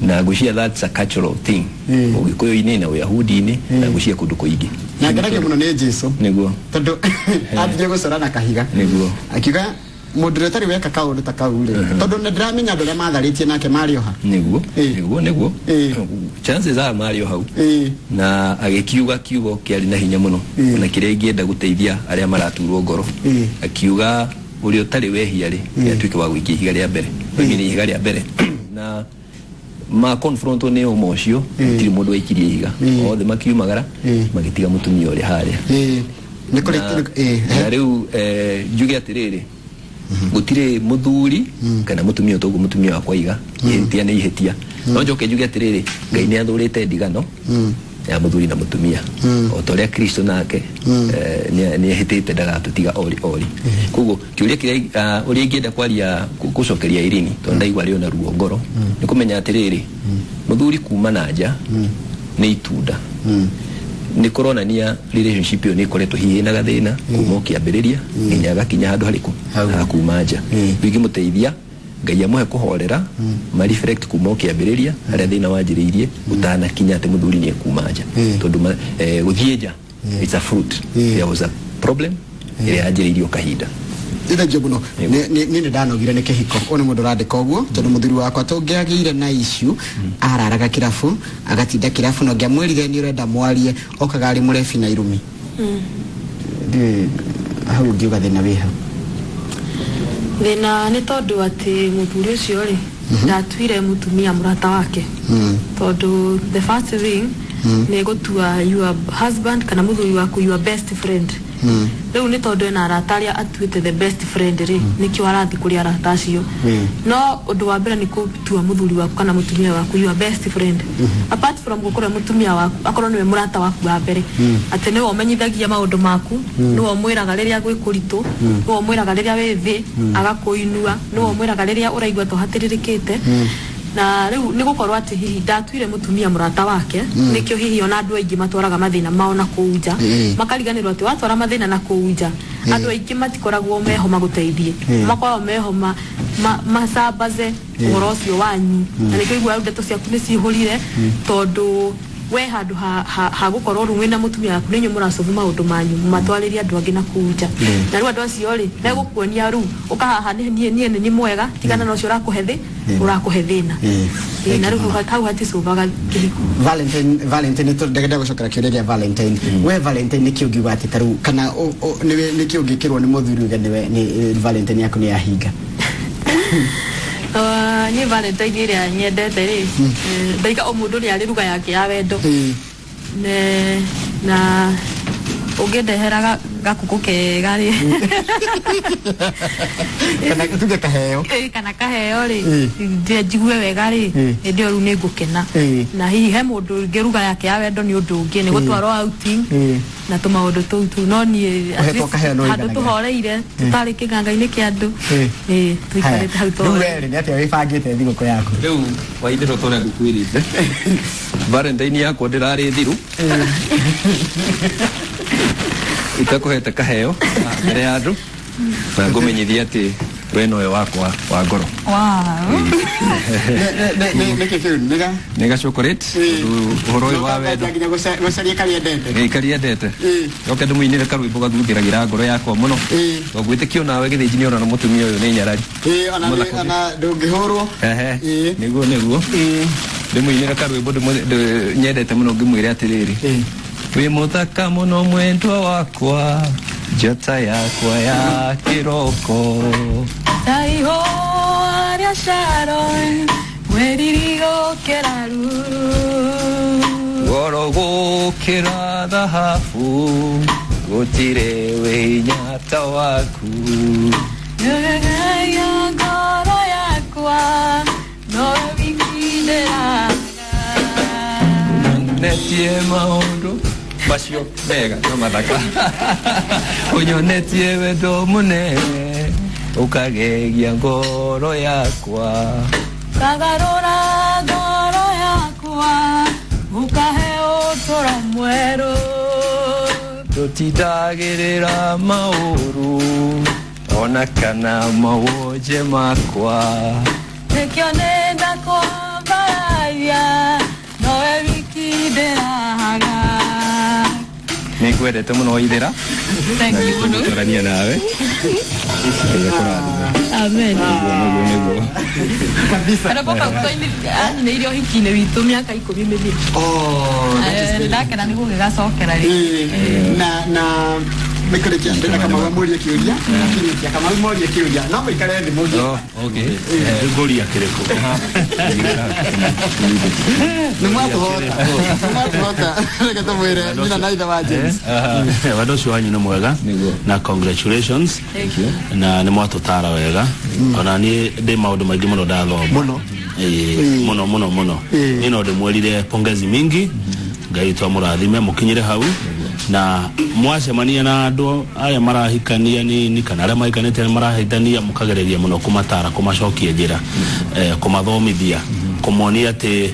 na ngwĩciria that's a cultural thing Ũgĩkũyũ-inĩ na Ũyahudi-inĩ na ngwĩciria kũndũ kũingĩ. Na ngenagio mũno nĩ Jesu nĩguo, tondũ athiire gũcora na kahiga nĩguo akiuga mũndũ ũrĩa ũtarĩ weka kaũndũ ta kau rĩ, tondũ nĩ ndĩramenya andũ arĩa matharĩtie nake marĩ o ha. Nĩguo, nĩguo, nĩguo, chances are marĩ o hau. Na agĩkiuga kiugo kĩarĩ na hinya mũno, ona kĩrĩa ingĩenda gũteithia arĩa maraturwo ngoro, akiuga ũrĩa ũtarĩ wehia rĩ, atuĩke wa gũikia ihiga rĩa mbere, oimire ihiga rĩa mbere, na ma confrontwo nĩ ũma ũcio, gũtirĩ mũndũ waikirie ihiga, othe makiumagara magĩtiga mũtumia ũrĩa harĩa. Na rĩu njuge atĩrĩrĩ, gũtirĩ mũthuri kana mũtumia, toguo mũtumia wakwa iga ihĩtia nĩ ihĩtia, no njoke njuge atĩrĩrĩ, Ngai nĩ athũrĩte ndigano ya mũthuri na mũtumia, o ta ũrĩa Kristo nake nĩ ehĩtĩte ndagatũtiga ori ori. Koguo kĩũria kĩrĩa ũrĩa ingĩenda kwaria gũcokeria Irene, tondũ ndaigua arĩ ona ruo ngoro, nĩ kũmenya atĩrĩrĩ, mũthuri kuma na nja nĩ itunda, nĩ kũronania relationship ĩyo nĩ ĩkoretwo hihi ĩna gathĩna kuma o kĩambĩrĩria nginya agakinya handũ harĩkũ ha kuma nja. Rĩu ingĩmũteithia Ngai amũhe kũhorera ma reflect kuma ũkĩambĩrĩria harĩa thĩna wanjĩrĩirie ũtanakinya atĩ mũthuri nĩ ekuma nja, tondũ gũthiĩ nja it's a fruit. There was a problem ĩrĩa yanjĩrĩirio kahinda. Ithengio muno ni ni ndanogire nĩ kĩhiko. Ũyũ nĩ mũndũ ũrandĩka ũguo tondũ mũthuri wakwa tũngĩagĩire na issue araraga kĩrabu agatinda kĩrabu na ngĩamwĩrire nĩ ũrenda mwarie okaga arĩ mũrebi na irumi. Hau ũngiuga thĩna wĩ hau? Thĩna nĩ tondũ atĩ mũthuri ũcio rĩ ndatuire mũtumia mũrata wake, tondũ the first thing nĩ gũtua your husband kana mũthuri waku your best friend. Rĩu nĩ tondũ ena arata arĩa atuĩte the best friend rĩ, nĩkĩo arathiĩ kũrĩ arata acio. No ũndũ wa mbere nĩ gũtua mũthuri waku kana mũtumia waku your best friend. Apart from gũkorwo mũtumia waku akorwo nĩwe mũrata waku wa mbere, atĩ nĩwe ũmenyithagia maũndũ maku, nĩwe ũmwĩraga rĩrĩa gwĩ kũritũ, nĩwe ũmwĩraga rĩrĩa wĩ thĩ agakũinua, nĩwe ũmwĩraga rĩrĩa ũraigua ta ũhatĩrĩrĩkĩte. Na rĩu nĩ gũkorwo atĩ hihi ndatuire mũtumia mũrata wake, nĩkĩo hihi ona andũ aingĩ matwaraga mathĩna mao na kũu nja, makariganĩrwo atĩ watwara mathĩna na kũu nja andũ aingĩ matikoragwo meho magũteithie, makoragwo meho macambaze ũhoro ũcio wanyu. Na nĩkĩo igua ndeto ciaku nĩ cihũrire, tondũ we handũ ha gũkorwo rĩu wĩna mũtumia waku nĩ inyuĩ mũracobu maũndũ manyu matwarĩrie andũ angĩ na kũu nja. Na rĩu andũ acio rĩ megũkuonia rĩu ũkahaha niĩ nĩ nĩ mwega, tigana na ũcio ũrakũhe thĩna. Na rĩu hau haticobaga kĩhiko. Valentine ndagenda gũcokera kĩũria kĩa Valentine. We Valentine nĩkĩ ũngiuga atĩ ta rĩu kana nĩkĩ ũngĩkĩrwo nĩ mũthuri uge nĩwe nĩ Valentine yaku nĩ yahinga? Niĩ Valentine ĩrĩa nyendete rĩ, ndaiga o mũndũ nĩ arĩ ruga yake ya wendo. Na ũngĩndehera gakũkũ kega rĩ, kana tuge kaheo, kana kaheo rĩ, njigue wega rĩ, hĩndĩ ĩyo rĩu nĩ ngũkena. Na hihi he mũndũ ũngĩ ruga yake ya wendo nĩ ũndũ ũngĩ, nĩ gũtwarwo outing na tũmaũndũ tũu tu, no niĩ handũ tũhoreire tũtarĩ kĩng'ang'a-inĩ kĩa andũ, tũikarĩte hau tũhoreire. Rĩu we rĩ, nĩ atĩa wĩbangĩte thigũkũ yaku? Rĩu Waithĩra ta ũrĩa ngũkwĩrĩte, Valentine yakwa ndĩrarĩ thiru itakũhete kaheo mbere ya andũ, na ngũmenyithia atĩ we nowe wakwa wa ngoro. Nĩkĩ kĩu nĩga? Nĩ ga chocolate, ũhoro ũyũ wa wendo nginya gũcaria karĩa endete. Ĩĩ karĩa endete. Oke ndĩmũinĩre karwĩmbo gathuthĩragĩra ngoro yakwa mũno. Tondũ gwĩtĩkio nawe gĩthĩnji nĩ ona mũtumia ũyũ nĩ nyarari. Ĩĩ ona ndũngĩhũrwo. Nĩguo nĩguo. Ndĩmũinĩre karwĩmbo nyendete mũno ngĩmwĩre atĩrĩrĩ, wĩ mũthaka mũno mwendwa wakwa, njata yakwa ya kĩroko, ta ihũa rĩa Sharon mweri gũkĩra ruru, goro gũkĩra thahabu, gũtirĩ wĩnya ta waku, nĩũgegagia ngoro yakwa nowe wiki ndĩraga, netie maũndũ macio mega na mathaka, ũnyonetie wendo mũnene ũkagegia ngoro yakwa, ũkagarũra ngoro yakwa ũkahe ũtũro mwerũ, tũtindagĩrĩra maũru ona kana mawonje makwa, nĩkĩo nĩndakwambararia nowe wiki ndĩraga. Nĩ ngwendete mũno Waithĩra. Thank you mũno. Gũtũrania nawe. Ngai akũrathime. Amen. Nĩguo. Kabisa. Karabo kau anyinĩire ũhiki-inĩ witũ mĩaka 10 mĩthiru. Oh, that is very. Ndakena nĩ gũgĩgacokera rĩ. Na nĩkũrĩkia ndĩna Kamau amũrie kĩũria, akĩrĩkia Kamau morie kĩũria, no mũikare thĩ mũgie. Oh, okay. Ngũria kĩrĩkũ? Nĩ mwatũhota. Reke tũmwĩre nyina na ithe wa James. Wendo ũcio wanyu nĩ mwega na congratulations. Thank you. Na nĩ mwatũtara wega. Ona niĩ ndĩ maũndũ maingĩ mũno ndathoma. Mũno. Mũno mũno mũno. Niĩ no ndĩmwĩrire pongezi mingi. Ngai witũ amũrathime mũkinyire hau. Na mwacemania na andũ aya marahikania nini kana arĩa mahikanĩte marahitania, mũkagereria mũno kũmatara, kũmacokia njĩra, kũmathomithia, kũmonia atĩ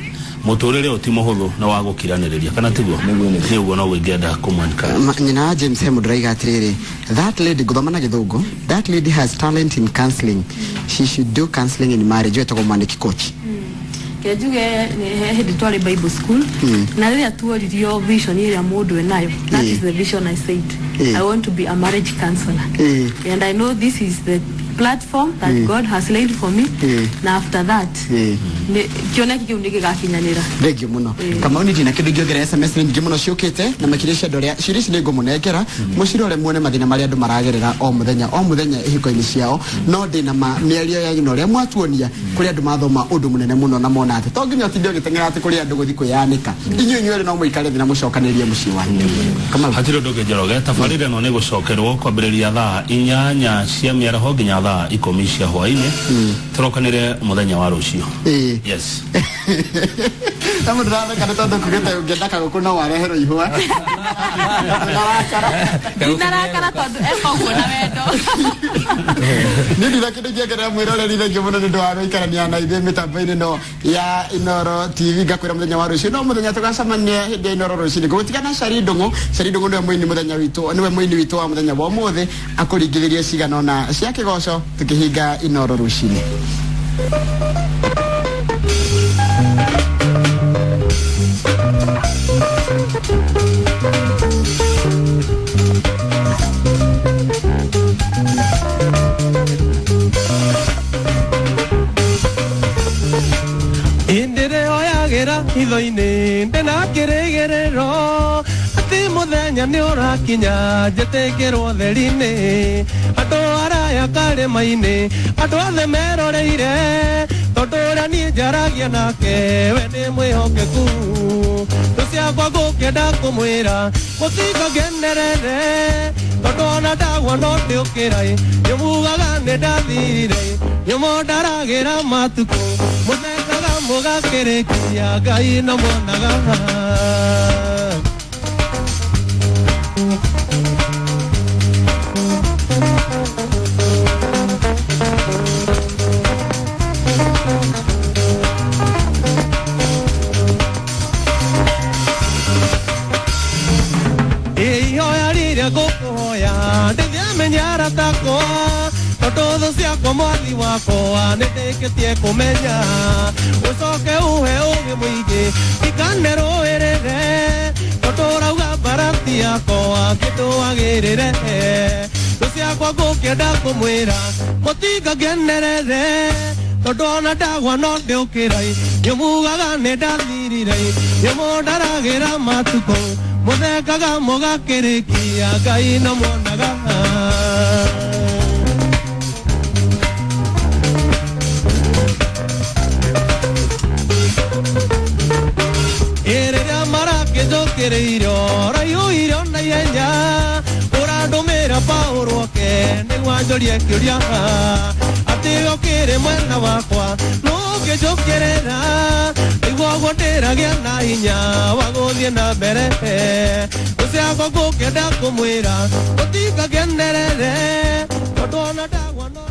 mũtũrĩre ũyũ ti mũhũthũ na wa gũkiranĩrĩria, kana tiguo? Nĩ ũguo no ingĩenda kũmwenka. Nyina wa James he mũndũ ũraiga atĩrĩrĩ, that lady, ngũthoma na gĩthũngũ, that lady has talent in counseling. She should do counseling in marriage. Wetagwo Mwaniki coach. Kĩnjuge nĩ hĩndĩ twarĩ Bible school na rĩrĩa tuoririo vision ĩrĩa mũndũ enayo, that is the vision I said. I want to be a marriage counselor. And I know this is the platform that God has laid for me. Na after that kĩoneki kĩu nĩ gĩgakinyanĩra. Thengio mũno. Kamau nĩ ndina kĩndũ ingĩongerera. SMS nĩ nyingĩ mũno ciũkĩte na makĩria cia andũ arĩa ciũria ici nĩ ngũmũnengera mũcirore muone mathĩna marĩa andũ maragerera o mũthenya o mũthenya ihiko-inĩ ciao. No ndĩna ma mĩario yanyu na ũrĩa mwatuonia kũrĩ andũ mathoma ũndũ mũnene mũno na mona atĩ to nginya ũtinde ũgĩteng'era atĩ kũrĩ andũ gũthiĩ kwĩyanĩka. Inyuĩ inyuerĩ no mũikare thĩ na mũcokanĩrĩrie mũciĩ wanyu. Kamau. Hatirĩ ũndũ ũngĩ Njoroge, tabarĩra ĩno nĩ gũcokerwo kwambĩrĩria thaa 8 cia mĩaraho nginya thaa 10 cia hwaĩ-inĩ. Tũrokanĩre mũthenya wa rũciũ. Yes. Na mũndũ ndatheka nĩ tondũ kugĩte ũngĩenda kagũkũ no wareherwo ihũa. Ndinarakara tondũ eka ũguo na wendo. Nĩ ndina kĩndũ ingĩongerera mwĩroreri. Thengio mũno nĩ ũndũ wa gũikarania na ithuĩ mĩtambo-inĩ ĩno ya Inooro TV. Ngakwĩra mũthenya wa rũciũ no mũthenya tũgacemania hĩndĩ ya Inooro rũcinĩ. Ngũgũtiga na Shari Ndung'u. Shari Ndung'u nĩwe mũini mũthenya witũ, nĩwe mũini witũ wa mũthenya wa ũmũthĩ, akũringithĩrie cigana ũna cia kĩgoco tũkĩhinga Inooro rũcinĩ. Indĩrĩoyagĩra hitho-inĩ ndĩna kĩrĩgĩrĩro atĩ mũthenya nĩ ũrakinya njĩtĩkĩrwo theri-inĩ. Andũ araya karĩma-inĩ andũ othe meroreire tondũ ũrĩa niĩ njaragia nake we nĩ mwĩhokeku. Thũ ciakwa ngũkĩenda kũmwĩra mũtinga ngenerere tondũ ona ndagwa no ndĩũkĩra nĩmugaga nĩ ndathirire nĩmo ndaragĩra matukũ mũthekaga mũgakĩrĩkia Ngai no muonaga. Ihoya rĩrĩa ngũkũhoya ndĩthiamenya aratakwa tondũ thũ ciakwa mwathi wakwa nĩ ndĩkĩtie kũmenya. Ũcoke ũhe ũgĩ mũingĩ ndikanerũĩrĩre tondũ ũrauga mbarathi yakwa kĩndũ wagĩrĩre. Thũ ciakwa ngũkĩenda kũmwĩra mũtinga ngenerere tondũ ona ndagwa no ndĩũkĩra nĩmugaga nĩ ndathirire nĩmo ndaragĩra matukũ mũthekaga mũgakĩrĩkia Ngai no muonaga. Rĩrĩa marakĩnjũkĩrĩirio raihũirio na ihenya ũrandũmĩra Paũlũ oke nĩguo anjũrie kĩũria atĩ ũkĩrĩ mwena wakwa nũ ũngĩnjũkĩrĩra nĩguo ũguo ndĩragĩa na hinya wa gũthiĩ na mbere. Thũ ciakwa ngũkĩenda kũmwĩra mũtinga ngenerere tondũ ona ndagwa no